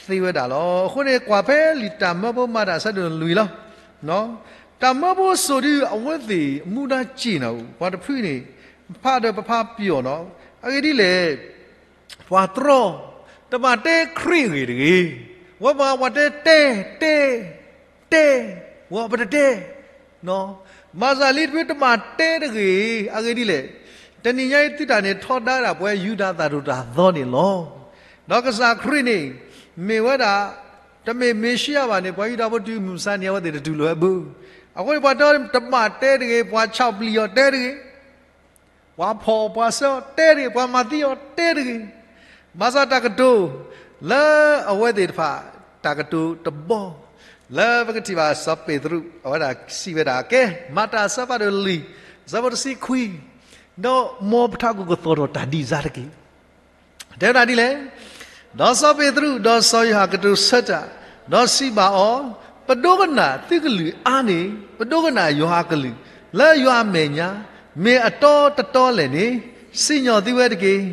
သ့ဝဲဒၣ်လီၤ. အဃိန့ၣ် ကွၢ်ဖဲလံာ်တၢ်မၢဖိမၤတၢ်အဆၢဒိၣ်လွံၢ်လီၤ. တၢ်မၢဖိစိာ်ဒုး အဝဲသ့ၣ်အမူဒါစ့ၢ်နီၤ, ပှၤတဖုန့ၣ် ဖးဒီးပဖးပယီၤနီၤ, အဂ့ၢ်ဒ်လဲၣ်, ပှၤတြီ, တဘၣ်တဲခရံာ်အဂ့ၢ်တဂ့ၤ, ဝဲပှၤပှၤတဲတဲ, တဲ, တဲ, ဝဲပတတဲ မၤစၢ်လံတဖုတမၤတဲတဂ့ၤ, အဂ့ၢ်ဒ်လဲၣ်, တနံၤညါအံၤသုတၢ်န့ၣ် ထီဒါဒၣ်ပဝဲယူဒၤသးဒိၣ်တၢ်သီန့ၣ်လီၤ. ဒီးကစၢ်ခရံာ်န့ၣ် မ့ၢ်ဝဲဒၣ် တမ့ၢ်မ့ၤၡံယၤဘၣ်န့ၣ် ပှၤယူဒၤဖိတုၤမုၢ်မဆါန့ၣ် အဝဲသ့ၣ်တတူၢ်လိာ်ဝဲဘၣ်. အဃိန့ၣ် ပှၤတဲတမၤတဲတဂ့ၤ, ပှၤဆီၣ်ပျံၤအီၤတဲတဂ့ၤ, ပှၤဖီၣ်ပှၤဆၢအီၤတဲတဂ့ၤ, ပှၤမၤသံအီၤတဲတဂ့ၤ. ဘၣ်ဆၣ်တၢ်ကတိၤ လၢအဝဲသ့ၣ်တဖၣ် တၢ်ကတိၤတဘီ လၢပကထံၣ်ဘၣ်စီၤပ့းတရူး အဝဲဒၣ်စံးဝဲဒၣ်ကဲ, မၤတၢ်အဆၢဖးဒိၣ်လွံၢ် အဆၢဖိတဆံခွံ, ဒီးမ်ပထးခိၣ်ကသီၣ်ထီၣ်တၢ်ဒံးစၢ်တက့ၢ်. တဲဝဲဒၣ်ဒ်လဲၣ်, ဒီးစီၤပ့းတရူး ဒီးစီၤယိၤဟၣ်ကတိၤဆၢတၢ်, ဒီးစံးဘၣ်အီၤ, ပဒိကနၣ်သုကလုၢ်အါန့ၣ် ပဒိကနၣ်ယွၤအကလုၢ်, လၢယွၤအမဲာ်ညါ မ့ၢ်အတီတတီလဲၣ်န့ၣ် စံၣ်ညီၣ်သုဝဲတက့ၢ်.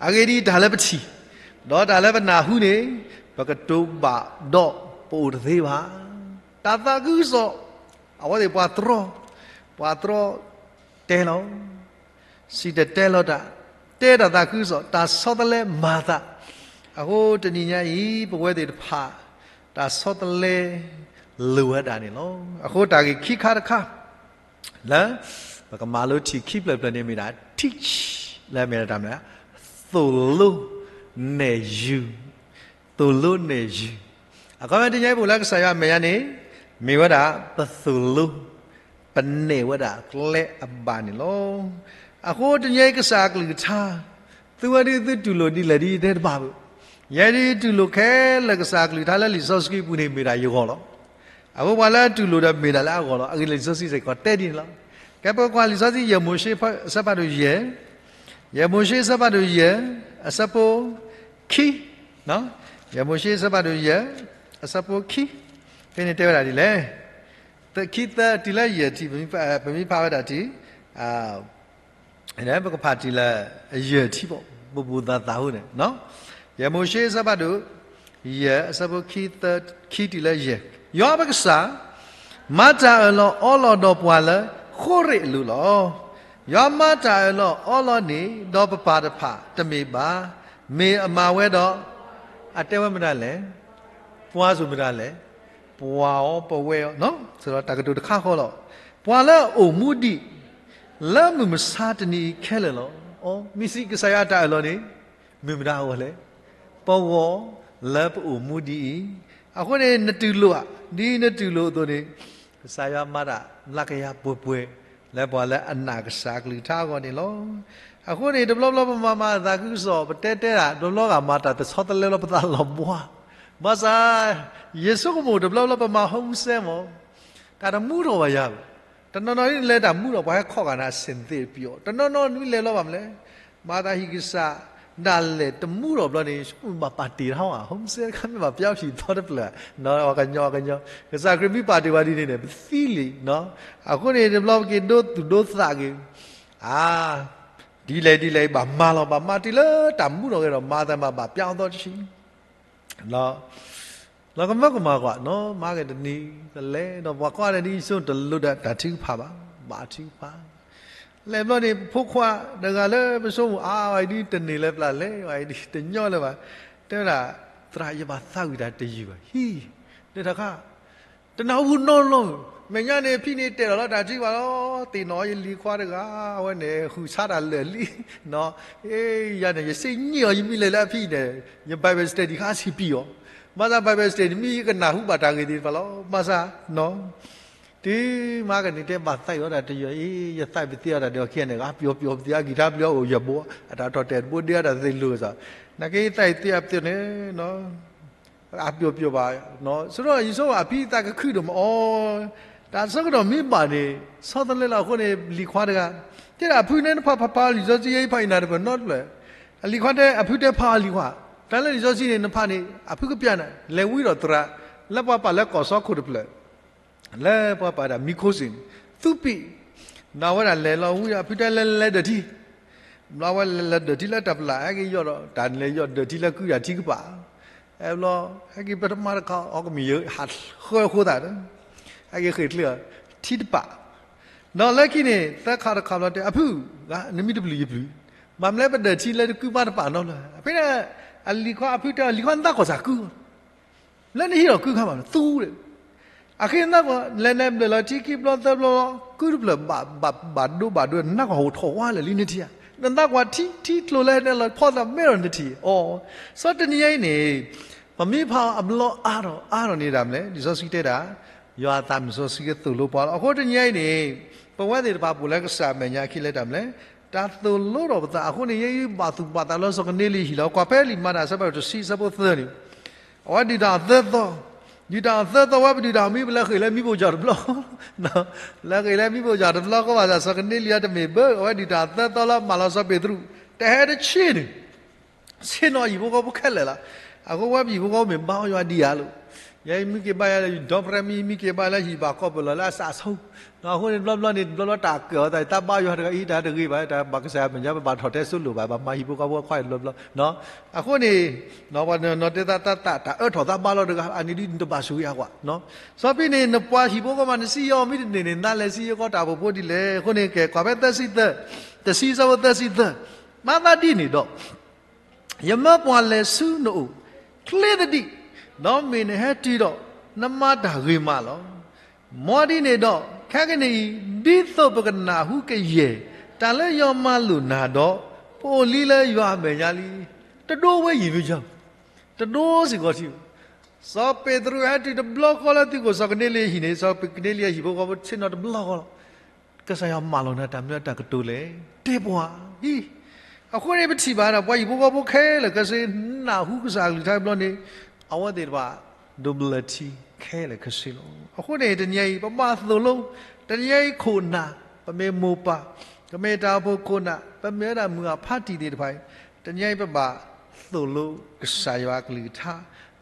အဂ့ၢ်ဒ်အံၤ, တၢ်လၢပထံၣ် ဒီးတၢ်လၢပနၢ်ဟူန့ၣ် ပကတိၤဘၣ်ဒီးပအိၣ်တသ့ဘၣ်. တၢ်သးခုကစီၣ်, အဝဲသ့ၣ်ပှၤတြီ, ပှၤတြီတဲလီၤ စံၣ်တဲၤတဲလီၤတၢ်, တဲတၢ်သးခုကစီၣ်, တၢ်ဆီတလဲမၤသး. အဃိတနံၤညါအံၤ ပဝဲသ့ၣ်တဖၣ် တၢ်ဆီတလဲ လိၣ်ဝဲဒၣ်န့ၣ်လီၤ. အဃိတၢ်ဂ့ၢ်ခံခါတခါ လၢ ပကမၤလိထံၣ်ခံဖျၢၣ်ဖျၢၣ်န့ၣ်မ့ၢ်ဒၣ် teach, လၢအမ့ၢ်ဒၣ်တၢ်မနုၤလဲၣ်, သိၣ်လိနဲၣ်ယုၢ်, သိၣ်လိနဲၣ်ယုၢ်. အခီပညီတနံၤညါအံၤ ပအိၣ်လၢကစၢ်ယွၤအမဲာ်ညါန့ၣ် မ့ၢ်ဝဲဒၣ်ပသိၣ်လိ ပနဲၣ်ဝဲဒၣ်ကျဲအဘၣ်န့ၣ်လီၤ. အဃိတနံၤညါအံၤ ကစၢ်အကလုၢ်ကထါ သုဝဲဒၣ်သုတူၢ်လိာ်ဒ်လဲၣ်ဒ်ယတဲတဘၣ်ဘၣ်. ယဲဒၣ်တူၢ်လိာ်ခဲလၢာ် ကစၢ်အကလုၢ်ကထါလၢလံာ်စီဆှံပူၤန့ၣ် မ့ၢ်ဒၣ်ယဂီၢ်လီၤ. အဃိပှၤလၢအတူၢ်လိာ်ဒီးမ့ၢ်ဒၣ်လၢအဂီၢ်လီၤ. အဂ့ၢ်လံာ်စီဆှံစ့ၢ်ကီးတဲဒ်န့ၣ်လီၤ. ကဲပကွၢ်လံာ်စီဆှံ ယဲၢ်မိၤၡ့အဆၢဖးဒိၣ်ယဲၢ်, ယဲၢ်မိၤၡ့အဆၢဖးဒိၣ်ယဲၢ် အဆၢဖိခံ, ယဲၢ်မိၤၡ့အဆၢဖးဒိၣ်ယဲၢ် အဆၢဖိခံ, ဖဲန့ၣ်တဲဝဲဒၣ်ဒ်လဲၣ်, ခံသၢတုၤလၢယဲၢ်ထံၣ်, ပမ့ၢ်ဖးဝဲဒၣ်ထံၣ် ပကဖးတုၤလၢ ယဲၢ်ထံၣ်ဘၣ် ပဘူးသးသးဟိန့ၣ်, ယဲၢ်မိၤၡ့အဆၢဖးဒိၣ်ယဲၢ် အဆၢဖိခံတုၤလၢယဲၢ်, ယွၤပကစၢ် မၤတၢ်အၢၣ်လီၤအီလီၤဒီးပှၤလၢ ဃိရ့းအလိၤလီၤ. ယွၤမၤတၢ်အၢၣ်လီၤအီလီၤန့ၣ် ဒီးပပၢ်တဖၣ်တမ့ၢ်ဘၣ်, မ့ၢ်အမၤဝဲဒီး အတဲဝဲမတၤလဲၣ်, ပှၤစိၤမတၤလဲၣ်, ပှၤအီၤပဝဲအီၤ, တၢ်ကတိၤတခါဃီလီၤ. ပှၤလၢအအိၣ်မူဒံး လၢမုၢ်မဆါတနံၤအံၤခဲလၢာ်လီၤ. အီ မ့ၢ်စံးကစၢ်ယွၤအတၢ်အၢၣ်လီၤန့ၣ် မ့ၢ်မတၤအဂီၢ်လဲၣ်, ပဂီၢ်လၢပအိၣ်မူဒ်အံၤ. အဃိန့ၣ် နတူၢ်လိာ်ဧါ, ဒ်နတူၢ်လိာ်အသိးန့ၣ် ကစၢ်ယွၤမၤတၢ်လၢကယၤပှဲၤပှဲၤ လၢပှၤလၢအနာ်ကစၢ်အကလုၢ်ကထါအဂီၢ်န့ၣ်လီၤ. အဃိန့ၣ် တဘျီဘျီပမၤမၤသးခုကစီၣ် ပတဲတဲဒၣ် တဘျီဘျီဂၤမၤတၢ်တဆီတလဲလၢပသးလီၤဘှါ, ဘၣ်ဆၣ် ယဆိကမိၣ်တဘျီဘျီပမၤ homesick မး တၢ်တမူထီၣ်ဘၣ်ယၤဘၣ်. တနီၤနီၤဒ်လဲၤတၢ်မူထီၣ် ပှၤဟဲခီဂာ်နၤ ဆ့ၣ်သ့ၣ်ပယီၤ, တနီၤနီၤဒ်လဲၤလီၤဘၣ်မနုၤလဲၣ်, မၤသးဟံၣ်ကစၢ် ဒၣ်လဲာ်တမူထီၣ်ဘျီန့ၣ် ဘၣ်ပာ်တ့ၢ်ထီၣ်ဧါ, homesick တခါမ့ၢ်ဘၣ် ပျီထံၣ်သီတဖျၢၣ်, ကညီကညီ, ကစၢ်ခရံာ်မ့ၢ်ပာ်တ့ၢ်ဝဲဒ်န့ၣ်န့ၣ် ပသံလံ. အဃိန့ၣ် တဘျီပက့ၤဒိသူၣ်ဒိသးက့ၤ, အါ ဒ်လဲၣ်ဒ်လဲၣ် ဘၣ်မၤလီၤ, ဘၣ်မၤတုၤလၢတၢ်မူထီၣ်က့ၤဒီး မၤသးမၤဘၣ်ပျီသီတဆံ လီၤကမၢကမၣ်ကွၢ်နီၤ, မၤက့ၤတနံၤတလဲဒီး ပှၤကွၢ်န့ၣ်ဒ်ဆိတလိၣ်ဒီးတၢ်ထုကဖၣ်ဘၣ်, ဘၣ်ထုကဖၣ်. လဲၤဘျီန့ၣ် ဖိခွါတဂၤလၢပဆိကမိၣ်အါဝဲဒုး တန့ၢ်လၢၤပျၢ်လဲၤဝဲဒုး တညီလၢၤဘၣ်, တဲဝဲဒၣ်, သရၣ် ယဘၣ်သးဝံၣ်တၢ်တယုၢ်ဘၣ်, ဟံ, ဒီးတခါ, တနၢ်ဟူနီတဘျီ, မဲာ်ညါန့ၣ် ဖံန့ၣ်တဲထီၣ်လီၤတၢ်ထံဘၣ်လီၤ, သ့ၣ်နီၣ်ယလံၤခွါတဂၤ, အဝဲန့ၣ် ဟုၣ်ဆါတၢ်လၢာ်လံ, ယၤန့ၣ် ယစ့ညံၣ်အီၤ ယမ့ၢ်လဲၤလၢအဖံန့ၣ်, ယ Bible study ခါဆံးပံၤအီၤ, ဘၣ်ဆၣ် Bible study မ့ၢ်ယကနၢ်ဟူဘၣ်တၢ်ဂ့ၢ်သ့ၣ်တဖၣ်လီၤ, ဘၣ်ဆၣ်, တုၤမၤကန့ၣ်တဲဘၣ်သးဝံၣ်အီၤတၢ်တယုၢ်အံၤ, ယသးဝံၣ်သ့အီၤတၢ်ဒုးအခံဂၤန့ၣ် အါပျီပျီပသ့အါကံၢ်ထါပျီအိၣ်ယဘိ, အတၢ်ထီၣ်တဲာ်တဘိဒ့အတၢ်သ့ၣ်လိာ်စ့ၢ်, နာ်က့ယသးဝံၣ်သ့အီၤပသ့န့ၣ်, အါပျီပျီဘၣ်, ဆိဒီးယဆိကမိၣ်အဖံသးကခုဒိၣ်မးအီၤ, တၢ်ဆၢကတီၢ်မ့ၢ်ဘၣ်န့ၣ် ဆီတလဲလီၤအဃိန့ၣ် လံၤခွါတဂၤ, တဲဒၣ်အဖုန့ၣ် နဖးဖးဖးလံာ်စီဆှံယဲ ယဖးအံၤနၤတပၢၢ်နီတဖျၢၣ်, အလံၤခွါတဲ အဖုတဲဖးအီၤလံၤခွါ, တၢ်လၢလံာ်စီဆှံန့ၣ် နဖးန့ၣ် အဖုကပျၢ်နၤ, လဲၤဝံဒီးသရၣ်, လၢပှၤပာ်လၢကီၢ်စီခိၣ်တဖျၢၣ် လၢပှၤပာ်ဒၣ်မံခိၣ်စ့ၣ်န့ၣ်, သူးပံၣ်, နဝဲဒၣ်လဲၤလီၤဝံဒီး အဖုတဲလဲၤလဲၤဒၢးထံ, ဘျီဝဲလဲၤလဲၤဒၢးထံလၢတၢ်ပလၢ် ဟဲက့ၤယီၢ်ဒီး တၢ်လဲၤယီၢ်ဒၢးထံလၢကုၢ်တၢ်ထံကပၤ, အဲဘျီ, ဟဲက့ၤပထမတခါ အီၣ်ကမ့ၢ်ယဟးဃၢဃိသးဒီး, ဟဲက့ၤဃ့ၢ်ချ့အီၤ, ထံတပာ်, ဒီးလၢခံန့ၣ် သၢခါတခါဘျီတဲ အဖု, နမံတပျုာ်ယပျုာ်, ဘၣ်မနုၤလဲၣ်ပဒၢးထံလၢတကုၢ်မးတပာ်နီတဘျီ, ဖဲန့ၣ်, အလံၤခွါအဖုတဲအီၤ လံၤခွါနသးကီၢ်စၢ်ကုၢ် လၢနဟံးထီၣ်ကုၢ်ခါမး သူဒီး, အဃိနသးကီၢ် လဲၤလဲၤဘျၢၣ်လီၤထံခံဘျီသၢဘျီလီၤ ကုၢ်တဖျၢၣ်ဘၣ်, ဘၣ်ဒိဘၣ်ဒိ နးကီၢ်ဟိၣ်ထီၣ်ဝါလၢာ်လံနထံၣ်ဧါ, နသးကွၢ်ထံထံကျိၤလၢနလီၤဖီၣ်သးမ့ၢ်ဒီးနထံၣ်အီၤ, စီၤတနံၤညါအံၤန့ၣ်, ပမ့ၢ်ဖးအီၤအဘျီအါထီၣ်အါထီၣ်န့ၣ်ဒၣ်မလဲၣ် လံာ်စီဆှံတဲဒၣ်, ယွၤအသးမုၢ်စီဆှံကသိၣ်လိပှၤလီၤ. အဃိတနံၤညါအံၤန့ၣ်, ပဝဲသ့ၣ်တဖၣ်ပအိၣ်လၢကစၢ်အမဲာ်ညါအခံလဲၤတၢ်မလဲၣ်, တၢ်သိၣ်လိဒီးပသးအဃိန့ၣ် ယဲယဘၣ်သူၣ်ဘၣ်သးလၢစီၤကနၤလံယဟံၣ်လီၤ. ကွၢ်ဖဲလံာ်မၤတၢ်အဆၢဖးဒိၣ်တဆံအဆၢဖိသၢန့ၣ်, အဝဲဒုၣ်တၢ်အီၣ်သၢသီ, ဒုၣ်တၢ်အီၣ်သၢသီဝဲပဒုၣ်တၢ်အီၣ်မံပလဲၤဃ့ၢ်လၢမံဘိၣ်ကၠီၣ်တဘျီ, လဲၤဃ့ၢ်လၢမံဘိၣ်ကၠီၣ်တဘျီဃီဘၣ်ဆၣ် စီၤကနၤလံအတမ့ၢ်ဘၣ် အဝဲဒုၣ်တၢ်အီၣ်သၢသီလၢမၤလီၤစီၤပ့းတရူး, တဟဲတဆံန့ၣ် ဆ့ၣ်နီၤဟံၣ်ဖိဃီဖိခဲလၢာ်လီၤ. အဃိဝဲပဟံၣ်ဖိဃီဖိမ့ၢ်ဘါအီၤယွၤဒံးဧါလိၤ, ယဲမံက့ၤဘါယွၤလၢ ဒီပြဲမံ မံက့ၤဘါလၢဟံၣ်ဘၣ်ကီၢ်ပၢၢ်လီၤလၢအစးအဆိ, အဃိန့ၣ်တဘျီဘျီန့ၣ် တဘျီဘျီတၢ်ကၢၣ်အသး တၢ်ဘါယွၤတဂၤအံၤ တၢ်တဂ့ၤဘၣ် တၢ်ဘၣ်ကစၢ်ယွၤမဲာ်ညါ ပဘၣ်ထီၣ်တဲစိလိၣ်ဘၣ် ဘၣ်မၤဟံၣ်ဖိဃီဖိခွါတဘျီဘျီ, အဃိန့ၣ် ပှၤနီၢ်တဲသးသးသး တၢ်အၢထီၣ်သးဘါလီၤတဂၤ အန့ၣ်ဒ်နတဘၣ်ဆိၣ်ဂ့ၤအကွၢ်, စီၤပ့းန့ၣ် နပှၤဟံၣ်ဖိဃီမး နစံယီၤမ့ၢ်တန့ၢ်န့ၣ် နလဲၤစံယီၤကီးတၢ်အိၣ်ဖှိၣ်ဖိဒ်လဲၣ်. အဃိန့ၣ် ကဲ ကွၢ်ဖဲသၢဆံသၢ, တဆံဆၢဖိသၢဆံသၢ, မၤသးဒ်န့ၣ်ဒီး ယမၢပှၤလဲၤဆူနအိၣ် ချ့သဒံး, ဒီးမ့ၢ်နဟဲတုၤဒီး နမၤတၢ်ဂ့ၤမးလီၤ. မ်ဒ်န့ၣ်ဒီး ခဲကနံၣ်အံၤ ဒ်သိးပကနၢ်ဟူကယဲၢ် တၢ်လၢယွၤမၤလိာ်နၤဒီး ပအိၣ်လံလၢယွၤအမဲာ်ညါလံ. တဒိဝဲယံၤမ့ၢ်ယၤ, တဒိစ့ၢ်ကီးထံ, စီၤပ့းတရူးဟဲတုၤတဘျီဃီလၢသုးခိၣ်စီၤကနၤလံအဟံၣ်န့ၣ် စီၤကနၤလံအဟံၣ်ဖိဃီဖိဆ့ၣ်နီၤတဘျီဃီလီၤ. ကစၢ်ယွၤမၢလီၤနၤတၢ်မနုၤတၢ်ကတိၤလဲၣ်, တဲပှၤ, အဃိန့ၣ်ပထံၣ်ဘၣ်ဒီး ပှၤဟံၣ်ဖိဃီဖိခဲလၢာ်ခဲဆ့ နၢ်ဟူကစၢ်အကလုၢ်ကထါတဘျီန့ၣ် အဝဲသ့ၣ်တဖၣ် ဒိးဘျၢထံခဲလၢာ်ခဲဆ့လီၤ. အဃိန့ၣ် တနံၤအံၤ ပဘၣ်သိၣ်လိ, တနံၤအံၤခိၣ်နၢ်, ပမ့ၢ်မိၢ်ပၢ်, ပမ့ၢ်တၢ်အိၣ်ဖှိၣ်ခိၣ်နၢ်, ပမ့ၢ်ဝဲဒၣ်မုၢ်အဖါတံၢ်သ့ၣ်တဖၣ်အံၤ, တနံၤအံၤပဘၣ်သိၣ်လိကစၢ်ယွၤအကလုၢ်ကထါ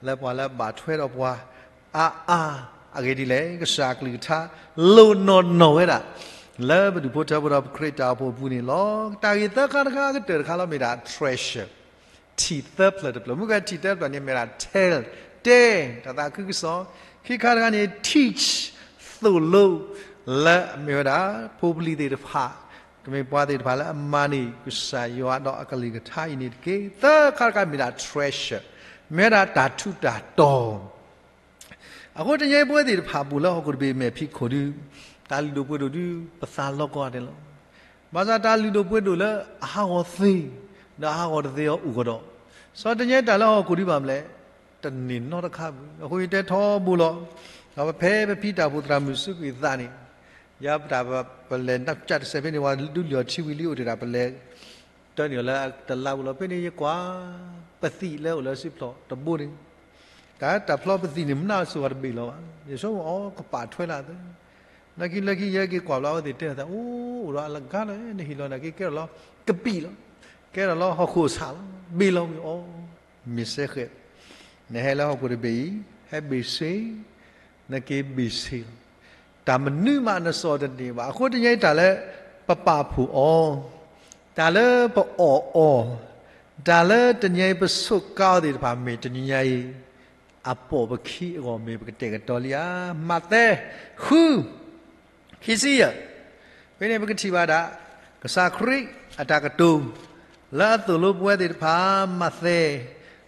လၢပှၤလၢအဘၣ်ထွဲဒီးပှၤ အါအါ, အဂ့ၢ်ဒ်လဲၣ်, ကစၢ်အကလုၢ်ကထါ လိၣ်နီၢ်နီၢ်ဝဲဒၣ် လၢပဒူၣ်ဖိထၢဖိဒီးပခရံာ်တၢ်အိၣ်ဖှိၣ်အပူၤန့ၣ်လီၤ. တၢ်ဂ့ၢ်သၢခါတခါ ကတၢၢ်တခါလီၤ မ့ၢ်ဒၣ် treasure, ထံၣ်သၢဖျၢၣ်တဖျၢၣ်, မ့ၢ်ကဲထံၣ်သၢဖျၢၣ်န့ၣ် မ့ၢ်ဒၣ် tell, တဲ, တၢ်သးခုကစီၣ်, ခံခါတခါန့ၣ် teach, သိၣ်လိ, လၢအမ့ၢ်ဝဲဒၣ် ဖိပလံၤသ့ၣ်တဖၣ် ကမ့ၢ်ပှၤသ့ၣ်တဖၣ်လၢအမၤန့ၢ်ကစၢ်ယွၤဒီးအကလုၢ်ကထါအံၤန့ၣ်တက့ၢ်. သၢခါတခါမ့ၢ်ဒၣ် treasure, မ့ၢ်ဝဲဒၣ်တၢ်ထူးတၢ်တီၤ အဃိတနံၤအံၤပဝဲသ့ၣ်တဖၣ်ပအိၣ်လၢဟီၣ်ခိၣ်တဘ့ၣ်မဲာ်ဖံးခိၣ်ဒုး, တၢ်လုၢ်ဒိၣ်ပှ့ၤဒိၣ်ဒုး ပသးလီၤကီၢ်ဒဲးလီၤ. ဘၣ်ဆၣ်တၢ်လုၢ်ဒိၣ်ပှ့ၤဒိၣ်လၢအဟးဂီၤသ့, ဒီးအဟးဂီၤတသ့အီၤအိၣ်ကဒီး, စီၤတနံၤအံၤတၢ်လၢဟီၣ်ခိၣ်ဒုးဘၣ်မလဲၣ်, တန့ၢ်နီတခါဘၣ်. အဃိယတဲထီဘိလီၤ, ဒီးပဖဲပဖံတၢ်အိၣ်ဖှိၣ်သရၣ်မုၣ်စူးကွံာ်သးန့ၣ်, ယၤပတၢ်ပလဲၤနၢ်ကၠးတစဲးဖဲန့ၣ် ပှၤဒုးလံၣ်အီၤထံဝံၤလံအိၣ်တ့ၢ်တၢ်ပလဲၤ တၢ်န့ၣ်လၢတလါပူၤလီၤ. ဖဲန့ၣ်ယကွၢ် ပသံၣ်လၢအိၣ်လၢစုဖျိးတဘိန့ၣ်, တၢ် တၢ်ဖျီပသံၣ်န့ၣ် မနုၤစိၤဝဲတဘ့ၣ်လီၤဘၣ်. ယဆိကမိၣ်အီၤကပာ်ထွဲလၢအသး, နာ်က့လၢခံယဲက့ၤကွၢ်ဘျီအဝဲသ့ၣ်တဲအသး အိၣ် အိၣ်ဒီးအလဂၤလၢနဟ့ၣ်လီၤ နာ်က့ကဲထီၣ်လီၤကပံာ်လီၤ, ကဲထီၣ်လီၤဟီၣ်ခိၣ်အဆၣ်လီၤ ဘ့ၣ်လီၤဝံၤအီၤ, မ့ၢ်စဲဃဲၤ, နဟဲလၢဟီၣ်ခိၣ်တဘ့ၣ်အံၤ ဟဲဘ့ၣ်ဆ့ နက့ၤဘ့ၣ်ဆ့လီၤ. တၢ်မနုၤမးနစီၣ်တန့ၢ်ဘၣ်. အဃိတနံၤအံၤတၢ်လၢပပာ်ဖှိၣ်အီၤ, တၢ်လၢပအီၣ်အီၤ, တၢ်လၢတနံၤအံၤပဆိးကါအီၤသ့ၣ်တဖၣ်မ့ၢ်တနံၤအံၤ အပိာ်ပခံအဂီၢ်မ့ၢ်ပကတဲာ်ကတီၤလံဧါ. မးသဲ ဃု ခံဆံယဲၢ်, ဖဲန့ၣ်ပကထံၣ်ဘၣ်ဒၣ် ကစၢ်ခရံာ်အတၢ်ကတိၤ လၢအသိၣ်လိပဝဲသ့ၣ်တဖၣ်, မးသဲ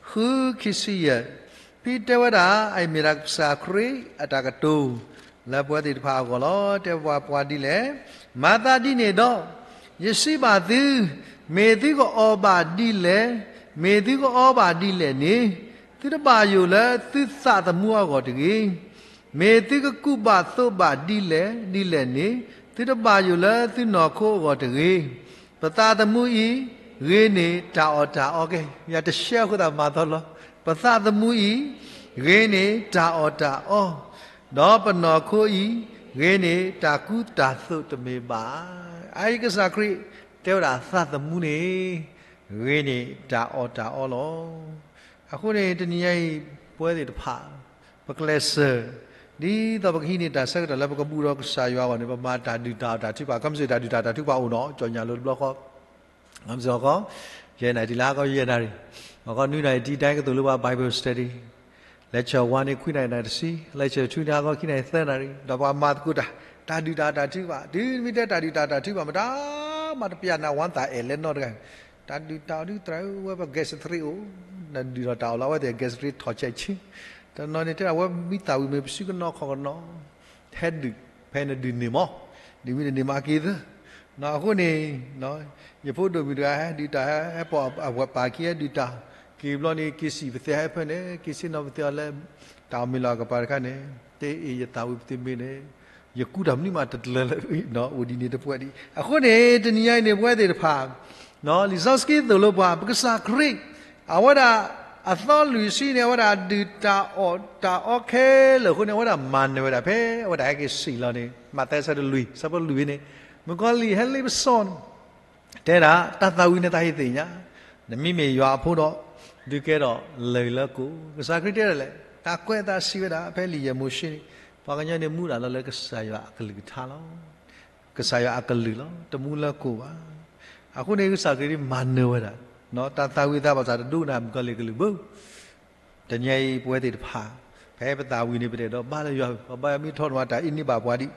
ဃု ခံဆံယဲၢ်, ဖဲတဲဝဲဒၣ် အအံၤမ့ၢ်ဒၣ်ကစၢ်ခရံာ်အတၢ်ကတိၤ လၢပဝဲသ့ၣ်တဖၣ်အဂီၢ်လီၤ. တဲပှၤပှၤဒ်လဲၣ်, မၤသးဒ်န့ၣ်ဒီး ယစံးဘၣ်သု, မ့ၢ်သုကအီၣ်ဘၣ်ဒ်လဲၣ်, မ့ၢ်သုကအီဘၣ်ဒ်လဲၣ်န့ၣ်, သုတဘၣ်ယိၣ်လၢသုသးသမူအဂီၢ်တဂ့ၤ. မ့ၢ်သုကကူးဘၣ်သိးဘၣ်ဒ်လဲၣ်ဒ်လဲၣ်န့ၣ်, သုတဘၣ်ယိၣ်လၢသုနီၢ်ခိအဂီၢ်တဂ့ၤ. ပသးသမူအံၤ ဂ့ၤန့ၢ်တၢ်အီၣ်တၢ်အီကဲ, ယတရှဲအဃိသတးမၤသီလီၤ. ပသးသမူအံၤ ဂ့ၤန့ၢ်တၢ်အီၣ်တၢ်အီ, ဒီးပနီၢ်ခိအံၤ ဂ့ၤန့ၢ်တၢ်ကူတၢ်သိးတမ့ၢ်ဘၣ်. အအံၤကစၢ်ခရံာ်တဲဝဲဒၣ်သးသမူန့ၣ် ဂ့ၤန့ၢ်တၢ်အီၣ်တၢ်အီလီၤ. အဃိန့ၣ် တနံၤညါအံၤ ပဝဲသ့ၣ်တဖၣ် ပကျဲးစၢး ဒ်သိးပကဟံးန့ၢ်တၢ်ဆၢကတီၢ်လၢပကဘူၣ်ဒီးကစၢ်ယွၤအဂီၢ်န့ၣ် ပမၤတၢ်ဒုၣ်တၢ်အီၣ်တၢ်ထုကဖၣ်, ခီမ့ၢ်စ့ၢ်တၢ်ဒုၣ်တၢ်အီၣ်တၢ်ထုကဖၣ်အိၣ်နီၤ, ကၠီညါလၢတဘျီဃီ ခီမ့ၢ်စ့ၢ်ဟီၣ်ခီ ယဲၢ်နၣ်ရံၣ်တုၤလၢဟါခီယဲၢ်နၣ်ရံၣ်, ဟီၣ်ခီနွံနၣ်ရံၣ်တံၤ တၢ်ကသိၣ်လိပှၤ Bible study, lecture one န့ၣ် ခွံနၣ်ရံၣ်နၣ်တဆံ, lecture two န့ၣ်ဟါခီခံနၣ်ရံၣ်သၢနၣ်ရံၣ်, ဒီးပှၤမၤသကိးတၢ် တၢ်ဒုၣ်တၢ်အီၣ်တၢ်ထုကဖၣ်, တုၤမ့ၢ်တဲတၢ်ဒုၣ်တၢ်အီၣ်တၢ်ထုကဖၣ် မတၤမၤတပျၢ်နၤဝါသးအဲၣ်လဲၣ်နီတဂၤ, တၢ်ဒုၣ်တၢ်အီၣ်ဒုးသရၣ်ဧၢ ဝဲပ gastric အိၣ်, နဒုၣ်ထီၣ်တၢ်အီၣ်လီၤ အဝဲသ့ၣ် gastric ထီၣ်ဆဲးဆ့, တနီၤန့ၣ်တဲဒၣ်ဝဲမံသးဝံၤမ့ၢ်ပစုကနီၤခီၣ်ကနီၤ ဟဲဒုၣ် ဖဲနဒုၣ်န့ၢ်မး, ဒုၣ်ဝံၤနန့ၢ်မးက့ၤသၢ, အဃိန့ၣ် ယဖိဒိၣ်မုၣ်တဂၤဟဲဒုၣ်တၢ် ဟဲပိာ်အဝဲပၢ်ခံ ဟဲဒုၣ်တၢ်, က့ၤဘျီန့ၣ် က့ၤစံၣ်ပသဲဟဲဖၢန့ၣ် က့ၤဆ့ၣ်နီၤပသဲအီၤလၢ တၢ်အီၣ်မ့ၢ်လီၤအကပၤတခါန့ၣ် တအ့ၣ်ယသးဝံၤပသ့မ့ၢ်န့ၣ် ယကူတၢ်မနုၤမးတတလၢလၢ အိၣ်ဒ်န့ၣ်တပှဲၤဒံး. အဃိန့ၣ် တနံၤညါအံၤန့ၣ် ပဝဲသ့ၣ်တဖၣ် လံာ်စီဆှံသိၣ်လိပှၤ ပကစၢ်ခရံာ် အဝဲဒၣ်အသီလွံၢ်ဆံန့ၣ် အဝဲဒၣ်ဒုၣ်တၢ်အီၣ်တၢ်အီခဲလၢာ်အဃိန့ၣ် အဝဲဒၣ်မၤနၢၤဝဲဒၣ်ဖဲ အဝဲဒၣ်ဟဲက့ၤစံၣ်လီၤန့ၣ် မးသဲဆၢဒိၣ်လွံၢ် ဆၢဖိလွံၢ်န့ၣ် မုၣ်ကီၤလံၢ်ဟဲလ့ပစီန့ၣ် တဲဒၣ် တၢ်သးဝံၤန့ၣ်သးဟ့ၣ်သ့ၣ်ညါ, နမ့မ့ၢ်ယွၤအဖိဒီး ဒုးကဲထီၣ်လၢၢ်လၢကိၣ်, ကစၢ်ခရံာ်တဲဒၣ်လဲၣ်, တၢ်ကွဲးအသးစံးဝဲဒၣ် ဖဲလံာ်ယဲၢ်မိၤၡ့န့ၣ် ပှၤကညီန့ၣ်မူဒၣ်လီၤလၢကစၢ်ယွၤအကလုၢ်ကထါလီၤ. ကစၢ်ယွၤအကလုၢ်လီၤ, တမူလၢကိၣ်ဘၣ်. အဃိန့ၣ် ကစၢ်ခရံာ်မၤနၢၤဝဲဒၣ်, တၢ်သးဝံၤသးဘၣ်သးတဒိကနၣ်မုၣ်ကီၤလံၢ်ကလုၢ်ဘၣ်. တနံၤအံၤ ပဝဲသ့ၣ်တဖၣ် ဖဲပသးဝံၤန့ၣ် ပတအဲၣ်ဒိးဘါလၢယွၤ, ပဘါယွၤမ့ၢ်ထီၣ်နဝဲတၢ်အံၤန့ၢ်ဘၣ်ပှၤဒံး.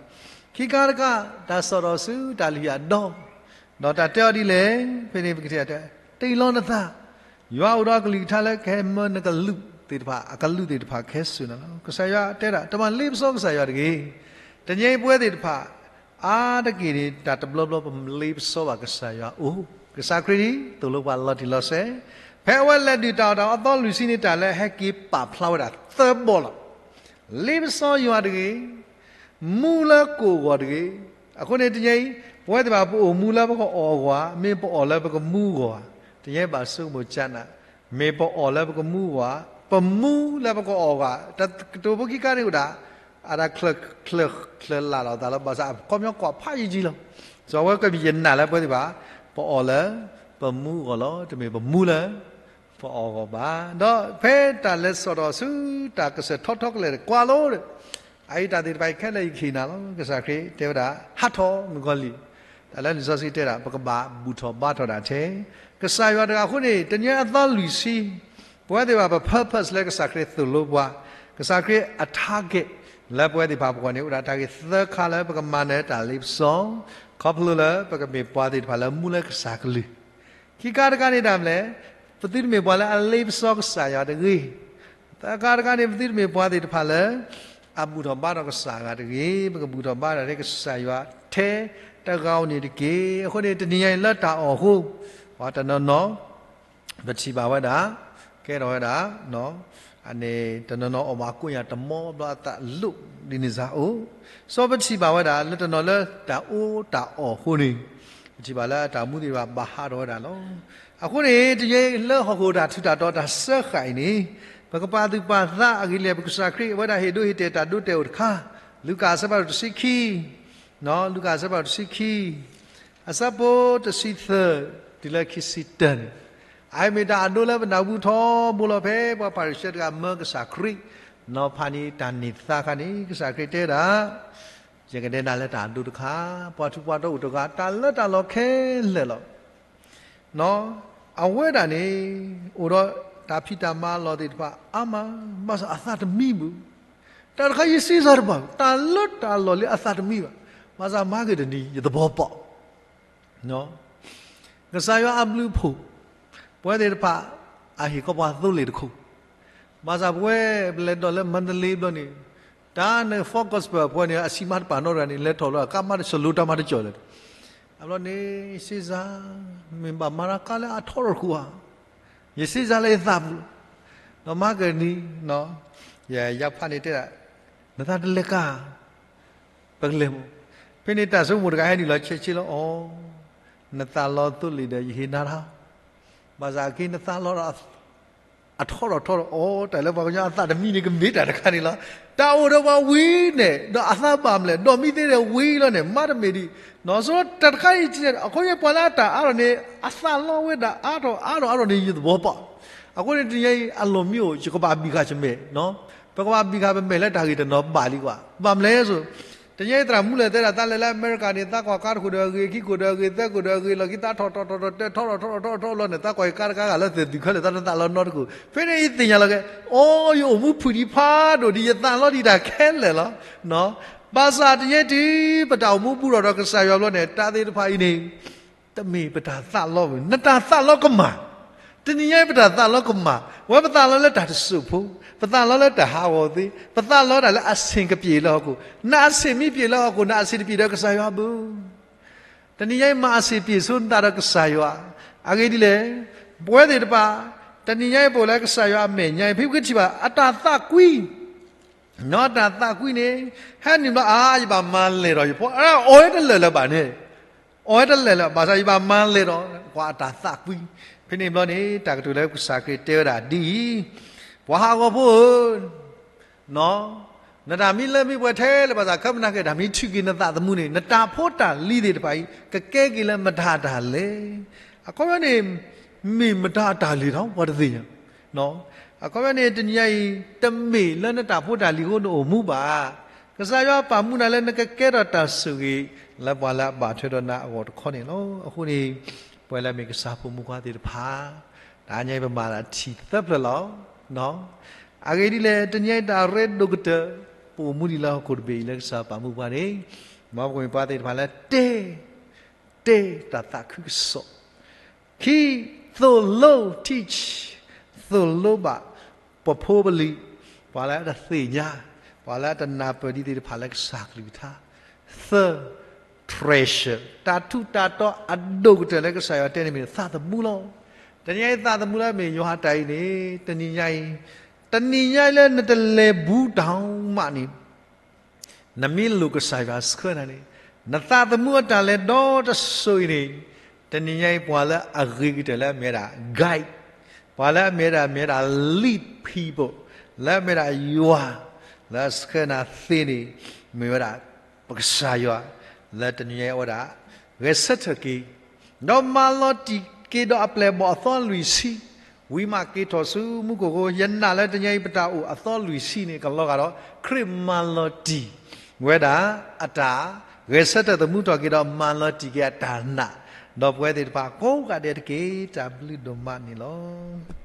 ခံခါတခါ တၢ်စးထီၣ်ဆူတၢ်လုၢ်အဒီ ဒီးတၢ်တဲအီၤဒ်လဲၣ်, ဖဲန့ၣ်ပကတဲ, တ့ၢ်လီၤနသး, ယွၤအိၣ်ဒီးအကလုၢ်ကထါလၢကဟဲမၢနကလုာ်သ့ၣ်တဖၣ်, အကလုာ်သ့ၣ်တဖၣ်ကဟဲစိာ်နၤလီၤ. ကစၢ်ယွၤတဲဒၣ် တမၤလ့ပစီကစၢ်ယွၤတဂ့ၤ. တနံၤအံၤပဝဲသ့ၣ်တဖၣ် အါတက့ၢ်န့ၣ် တၢ်တဘျီဘျီပမၤလ့ပစီဘၣ်ကစၢ်ယွၤအိၣ်, ကစၢ်ခရံာ်န့ၣ် သိၣ်လိပှၤလီၤတံၢ်လီၤဆဲး, ဖဲအဝဲလဲၤဒုၣ်တၢ်အီၣ်တၢ်အီအသီလွံၢ်ဆံန့ၣ် တၢ်လၢဟဲက့ၤပာ်ဖျါဝဲဒၣ်သၢဘီလီၤ. လ့ပစီယွၤတဂ့ၤ, မူလၢကိၣ်ဂီၤတဂ့ၤ. အဃိန့ၣ် တနံၤအံၤ ပဝဲသ့ၣ်တဖၣ်ပအိၣ်မူလၢပကအီၣ်ဂီၤဧါ, မ့ၢ်ပအီၣ်လၢပကမူဂီၤဧါ. တနံၤအံၤဘၣ်ဆိကမိၣ်ကနၣ်, မ့ၢ်ပအီၣ်လၢပကမူဂီၤဧါ, ပမူလၢပကအီၣ်ဂီၤဧါ. တၢ်ကတိၤဖိခံခါန့ၣ်အိၣ်ဒၣ် အတၢ်ချၢၣ်ချၢၣ်လၢ်လီၤသးလီၤ, ဘၣ်ဆၣ်အခီပညီကွၢ်ဖးယံာ်ယံာ်လီၤ. စီၤဝဲကမ့ၢ်ယနာ်လၢပဝဲသ့ၣ်တဖၣ် ပအီၣ်လၢပမူအဂီၢ်လီၤ, တမ့ၢ်ပမူလၢ ပအီၣ်ဂီၢ်ဘၣ်. ဒီးဖဲတၢ်လဲၤစးထီၣ်ဆူတၢ်ကစၢၢ်ထီထီကလဲာ်ကွၢ်လီၤဒီး အအံၤတၢ်သ့ၣ်တဖၣ်အံၤခဲလၢာ်ယကဟ့ၣ်နၤလီၤ. ကစၢ်ခရံာ်တဲဝဲဒၣ် ဟးထီၣ်မုၣ်ကီၤလံၢ်, တၢ်လၢလံာ်စီဆှံတဲဒၣ် ပကဘၣ်ဘူၣ်ထီၣ်ဘါထီၣ်ဒၣ်ထဲ ကစၢ်ယွၤတဂၤအဃိန့ၣ် တနံၤအံၤအသီလွံၢ်ဆံ ပဝဲသ့ၣ်တဖၣ်ပ purpose လၢကစၢ်ခရံာ်သိၣ်လိပှၤ, ကစၢ်ခရံာ်အ target လၢပဝဲသ့ၣ်တဖၣ်ပဂီၢ်န့ၣ် အိၣ်ဒၣ်တၢ်ဂ့ၢ်သၢခါလၢပကမၤနၢၤတၢ်လ့ပစီ, ခီဖျိလၢပကမ့ၢ်ပှၤသ့ၣ်တဖၣ်လၢမူလၢကစၢ်ကလုၢ် ခံခါတခါန့ၣ်ဒၣ်လဲာ်, ပသုတမ့ၢ်ပှၤလၢအလ့ပစီကစၢ်ယွၤတဂ့ၤ. သၢခါတခါန့ၣ် ပသုတမ့ၢ်ပှၤသ့ၣ်တဖၣ်လၢ အဘူၣ်ထီၣ်ဘါထီၣ်ကစၢ်ယွၤတဂ့ၤ, ပကဘူၣ်ထီၣ်ဘါထီၣ်ထဲကစၢ်ယွၤထဲတဂၤဧိၤန့ၣ်တက့ၢ်. အဃိန့ၣ် တနံၤညါအံၤလၢတၢ်အီၣ်အဃိ, ပှၤတနီၤနီၤ ပထံၣ်ဘၣ်ဝဲဒၣ်, ကဲထီၣ်ဝဲဒၣ် အန့ၣ် တနီၤနီၤအီၣ်ဘၣ်ကိးညၣ်တမီဘျီအသးလိၣ် ဒ်န့ၣ်စ့ၢ်အိၣ်, စီၤပထံၣ်ဘၣ်ဝဲဒၣ် လၢတနီၤလၢတၢ်အီၣ်တၢ်အီအဃိန့ၣ်, ပထံၣ်ဘၣ်လၢအတၢ်မူသ့ၣ်တဖၣ်ဘၣ်ဟးထီၣ်ဝဲဒၣ်လီၤ. အဃိန့ၣ် တနံၤလၢဟီၣ်ခိၣ်တၢ်ထူးတၢ်တီၤတၢ်စၢဃာ်အံၤန့ၣ်, ပကပာ်သူၣ်ပာ်သးအဂ့ၢ်လၢ် ပကစၢ်ခရံာ် အဝဲဒၣ်ဟ့ၣ်ဒိဟ့ၣ်တဲာ်တၢ်ဒိတဲာ်အိၣ်တခါ, လူၤကၣ်အဆၢဖးဒိၣ်တဆံခံ လူၤကၣ်အဆၢဖးဒိၣ်တဆံခံ အဆၢဖိတဆံသၢ တုၤလၢခံဆံတၢန့ၣ်, အအံၤမ့ၢ်တၢ်အဒိလၢပနၢ်ဟူထီဘိလီၤ ဖဲပှၤဖၤရံၤၡဲတဂၤမၢကစၢ်ခရံာ် နီၤဖးန့ၢ်တၢ်န့ၢ်သါခါန့ၣ် ကစၢ်ခရံာ်တဲဒၣ်, ယကတဲနၤလၢတၢ်အဒိတခါ, ပှၤထူးပှၤတီၤအိၣ်တဂၤ တၢ်လၢတၢ်လီၢ်ခဲလၢာ်လီၤ. အဝဲဒၣ်န့ၣ် အိၣ်ဒီးတၢ်ဖံးတၢ်မၤအလီၢ်သ့ၣ်တဖၣ်အါမး, ဘၣ်ဆၣ်အသးတမံဘၣ်. တၢ်တခါယစံးစၢ်တဘၣ်, တၢ်လၢတၢ်လီၢ်လၢအသးတမံဘၣ်, ဘၣ်ဆၣ်မၤဂ့ၤတနံၤ ယသဘီပီၣ် ကစၢ်ယွၤအဘျုးအဖှိၣ်, ပဝဲသ့ၣ်တဖၣ် အဟ့ၣ်ကီးပှၤသိလ့ၣ်တခိၣ်, ဘၣ်ဆၣ်ပဝဲပလဲၤဒီးလၢမၤတလ့ဘျီန့ၣ်, တၢ်န့ၣ် Ford Gospel ပဝဲန့ၣ် အဆံးမးတပာ်နီတဂၤန့ၣ် လဲၤထီၣ်လၢအကါမးတစီၢ်လိတၢ်မၤတကီၢ်လဲၣ်, အဘျီန့ၣ် စ့စါ, မ့ၢ်ဘၣ်မၤတၢ်ကါလၢအထီထီၣ်တခိၣ်ဧါ, ယစ့စါလၢယသးပူၤ, ဒီးမၤကနံၤ, ယဖးန့ၣ်တဲဒၣ်, နသးတလဲၤကါ ပကလဲၤမး, ဖဲန့ၣ်တၢ်ဆိကမိၣ်တဂၤဟဲနုာ်လီၤဆဲးဆ့လီၤအီၤ, နသးလီသိလ့ၣ်ဒီးယဟ့ၣ်နၤတၢ်, ဘၣ်ဆၣ်အက့နသးလီဒီး အထီထီၣ်ထီထီၣ်အီၤ တၢ်လၢပှၤကညီအသးတမံန့ၣ် ကမ့ၢ်တၢ်တခါန့ၣ်လီၤ. တၢ်အိၣ်ဒီးပှၤဝံၤန့ၣ် ဒီးအသးဘၣ်မလဲၣ် ဒီးမံသ့ဒီးဝံၤလီၤန့ၣ် မၤတမ့ၢ်ဒံး, နီၢ်ဆိတၢ်တခါအံၤ အဃိန့ၣ် ပှၤလၢအတၢ်အါထီၣ်န့ၣ် အသးလီဝဲဒၣ်အါထီၣ်အါထီၣ်အါထီၣ်န့ၣ် ယသဘီပၣ်, အဃိန့ၣ် တနံၤအံၤ အလီၢ်မံအိၣ် ယကဘၣ်ဘံၣ်ဃာ်ယမဲာ် ပကဘၣ်ဘံၣ်ဃာ်ပမဲာ်လၢတၢ်ဂ့ၢ်တနီၤဘၣ်လံကွၢ် ဘၣ်မလဲၣ်ဆိ တနံၤအံၤသရၣ်မူလၢာ်တဲဒၣ် သးလဲၤလၢအမဲရကၤန့ၣ် သးကွၢ်ကါတခိၣ်ဒီးအဂ့ၤ ခံခိၣ်ဒီးအဂ့ၤ သၢခိၣ်ဒီးအဂ့ၤ လီၢ်ခံသးထီၣ်ထီၣ်ထီၣ်ထီၣ် တဲထီၣ်ထီၣ်ထီၣ်ထီၣ်ထီၣ်ထီၣ်လီၤန့ၣ် သးကွၢ်ကါတခါဂၤလၢသဲးသုးခဲလၢာ် သးတသးလီနီတခိၣ် ဖဲန့ၣ်အံၤသ့ၣ်ညါလီၤကဲ အိ ယအိၣ်မူဖုၣ်ဒံးဖးဒိၣ်ဒံး ယသးလီဒံးတၢ်ခဲလၢာ်လီၤ. ဘၣ်ဆၣ်တနံၤအံၤတုၤ ပတၢ်အိၣ်မူဘူးထီၣ်ဒီးကစၢ်ယွၤဘျီန့ၣ် တၢ်သ့ၣ်တဖၣ်အံၤန့ၣ် တမ့ၢ်ပတၢ်သးလီဘၣ်, နတၢ်သးလီကမၣ်. တနံၤညါအံၤပတၢ်သးလီကမၣ်, ဝဲပသးလီလၢတၢ်တစိၢ်ဖိ, ပသးလီလၢတၢ်ဟးဂီၤသ့, ပသးလီတၢ်လၢအဆ့ၣ်ကပျ့ၤလၢဟီၣ်ခိၣ်, နအဆ့ၣ်မ့ၢ်ပျ့ၤလၢဟီၣ်ခိၣ် နအဆ့ၣ်တပျ့ၤဒီးကစၢ်ယွၤဘၣ်. တနံၤညါအံၤမၤအဆ့ၣ်ပျ့ၤဆိနသးဒီးကစၢ်ယွၤ, အဂ့ၢ်ဒ်လဲၣ်, ပဝဲသ့ၣ်တဖၣ်, တနံၤညါအံၤပအိၣ်လၢကစၢ်ယွၤအမဲာ်ညါအံၤ ဖဲပကထံၣ်ဘၣ် အတၢ်သးကွံ နီၢ်တၢ်သးကွံန့ၣ်, ဟဲနုာ်ဘျီအါ ယဘၣ်မၤလဲၢ်ဒီးယဖီ, အအီၣ်ဝဲတလၢာ်လၢၤဘၣ်န့ၣ်, အီၣ်ဝဲတလၢာ်လၢၤ ဘၣ်ဆၣ်ယဘၣ်မၤလဲၢ်ဒီး ကွၢ်အတၢ်သးကွံ. ဖဲန့ၣ်ဘျီန့ၣ် တၢ်ကတိၤလၢကစၢ်ခရံာ်တဲဝဲဒၣ်ဒ်အံၤ, ပှၤဟးဂီၤဖိဧၢ, နီၢ်, နတၢ်မ့ၢ်လၢမ့ၢ်ပှဲၤထဲလဲၣ်ဘၣ်ဆၣ် ခဲမုၢ်နၤက့ၤတၢ်မ့ၢ်ထုးက့ၤနသးသမူန့ၣ် နတၢ်ဖိတၢ်လံၤသ့ၣ်တဖၣ်အံၤ ကကဲက့ၤလၢမတၤတၢ်လဲၣ်. အခီပညီန့ၣ် မ့ၢ်မတၤအတၢ်လဲၣ်ဒီး ပှၤတသ့ၣ်ညါ အခီပညီန့ၣ် တနံၤညါအံၤ တမ့ၢ်လၢနတၢ်ဖိတၢ်လံၤအဃိနအိၣ်မူဘၣ်. ကစၢ်ယွၤပာ်မူနၤလၢနကကဲထီၣ်တၢ်ဆိၣ်ဂ့ၤ လၢပှၤလၢအဘၣ်ထွဲဒီးနၤအဂီၢ်တခီန့ၣ်လီၤ. အဃိန့ၣ် ပဝဲလၢမ့ၢ်ကစၢ်ဖိမုၣ်ခွါသ့ၣ်တဖၣ် တနံၤညါအံၤပမၤလၢထံသၢဖျၢၣ်လီၤ. အဂ့ၢ်ဒ်လဲၣ် တနံၤညါအံၤတၢ်ရ့ဒိၣ်ကတၢၢ် ပအိၣ်မူဒံးလၢဟီၣ်ခိၣ်တဘ့ၣ်အံၤလၢကစၢ်ပာ်မူပှၤန့ၣ် မ်ပကမ့ၢ်ပှၤသ့ၣ်တဖၣ်လၢတဲ တဲတၢ်သးခုကစီၣ်, ခံ, သိၣ်လိ teach, သိၣ်လိဘၣ် ပဖိပလံၤ, ပှၤလၢအတသ့ၣ်ညါ, ပှၤလၢအတနၢ်ပၢၢ်ဒံးသ့ၣ်တဖၣ်လၢကစၢ်ကလုၢ်ကထါ, သၢ, treasure, တၢ်ထူးတၢ်တီၤအဒိၣ်ကတၢၢ်လၢကစၢ်ယွၤတဲန့ၣ်မ့ၢ်သးသမူလီၤ. တနံၤညါအံၤသးသမူလၢမ့ၢ်ယိၤဟၣ်တၢ်အံၤန့ၣ် တနံၤညါအံၤ, တနံၤညါအံၤလၢနတလဲၤဘူးတၢ်မးန့ၣ် နမ့ၢ်လိၣ်ကစၢ်ယွၤဆှၢနၤန့ၣ်, နသးသမူအတၢ်လဲၤဒီတစိၤအံၤန့ၣ်, တနံၤညါအံၤပှၤလၢအဂ့ၤကတၢၢ်လၢအမ့ၢ်ဝဲဒၣ် guide, ပှၤလၢအမ့ၢ်ဝဲဒၣ် မ့ၢ်ဝဲဒၣ် lead people, လၢအမ့ၢ်ဝဲဒၣ်ယွၤ, လၢအဆှၢနၤသ့န့ၣ်, မ့ၢ်ဝဲဒၣ် ပကစၢ်ယွၤ, လၢတနံၤညါအံၤအိၣ်ဝဲဒၣ် ဂဲၤဆၢထၢၣ်က့ၤ ဒီးမၤလီၤတံၢ်က့ၤဒီးအပျဲၢ်အဘီၣ်အသီလွံၢ်ဆံ, ဝံၤမးက့ၤထီၣ်ဆူမူခိၣ်အဃိ, ယနာ်လၢတနံၤညါအံၤပတၢ်အိၣ်အသီလွံၢ်ဆံန့ၣ် ကလီၤဂာ်ဒီး ခရံာ်မၤလီၤတံၢ်ဝဲဒၣ်အတၢ်, ဂဲၤဆၢထၢၣ်သမူထီၣ်က့ၤဒီးမၤလီၤတံၢ်က့ၤအတၢ်နာ်, ဒီးပဝဲသ့ၣ်တဖၣ်ကိးဂၤဒဲးတက့ၢ်. တၢ်ဘျုးဒိၣ်မးန့ၣ်လီၤ.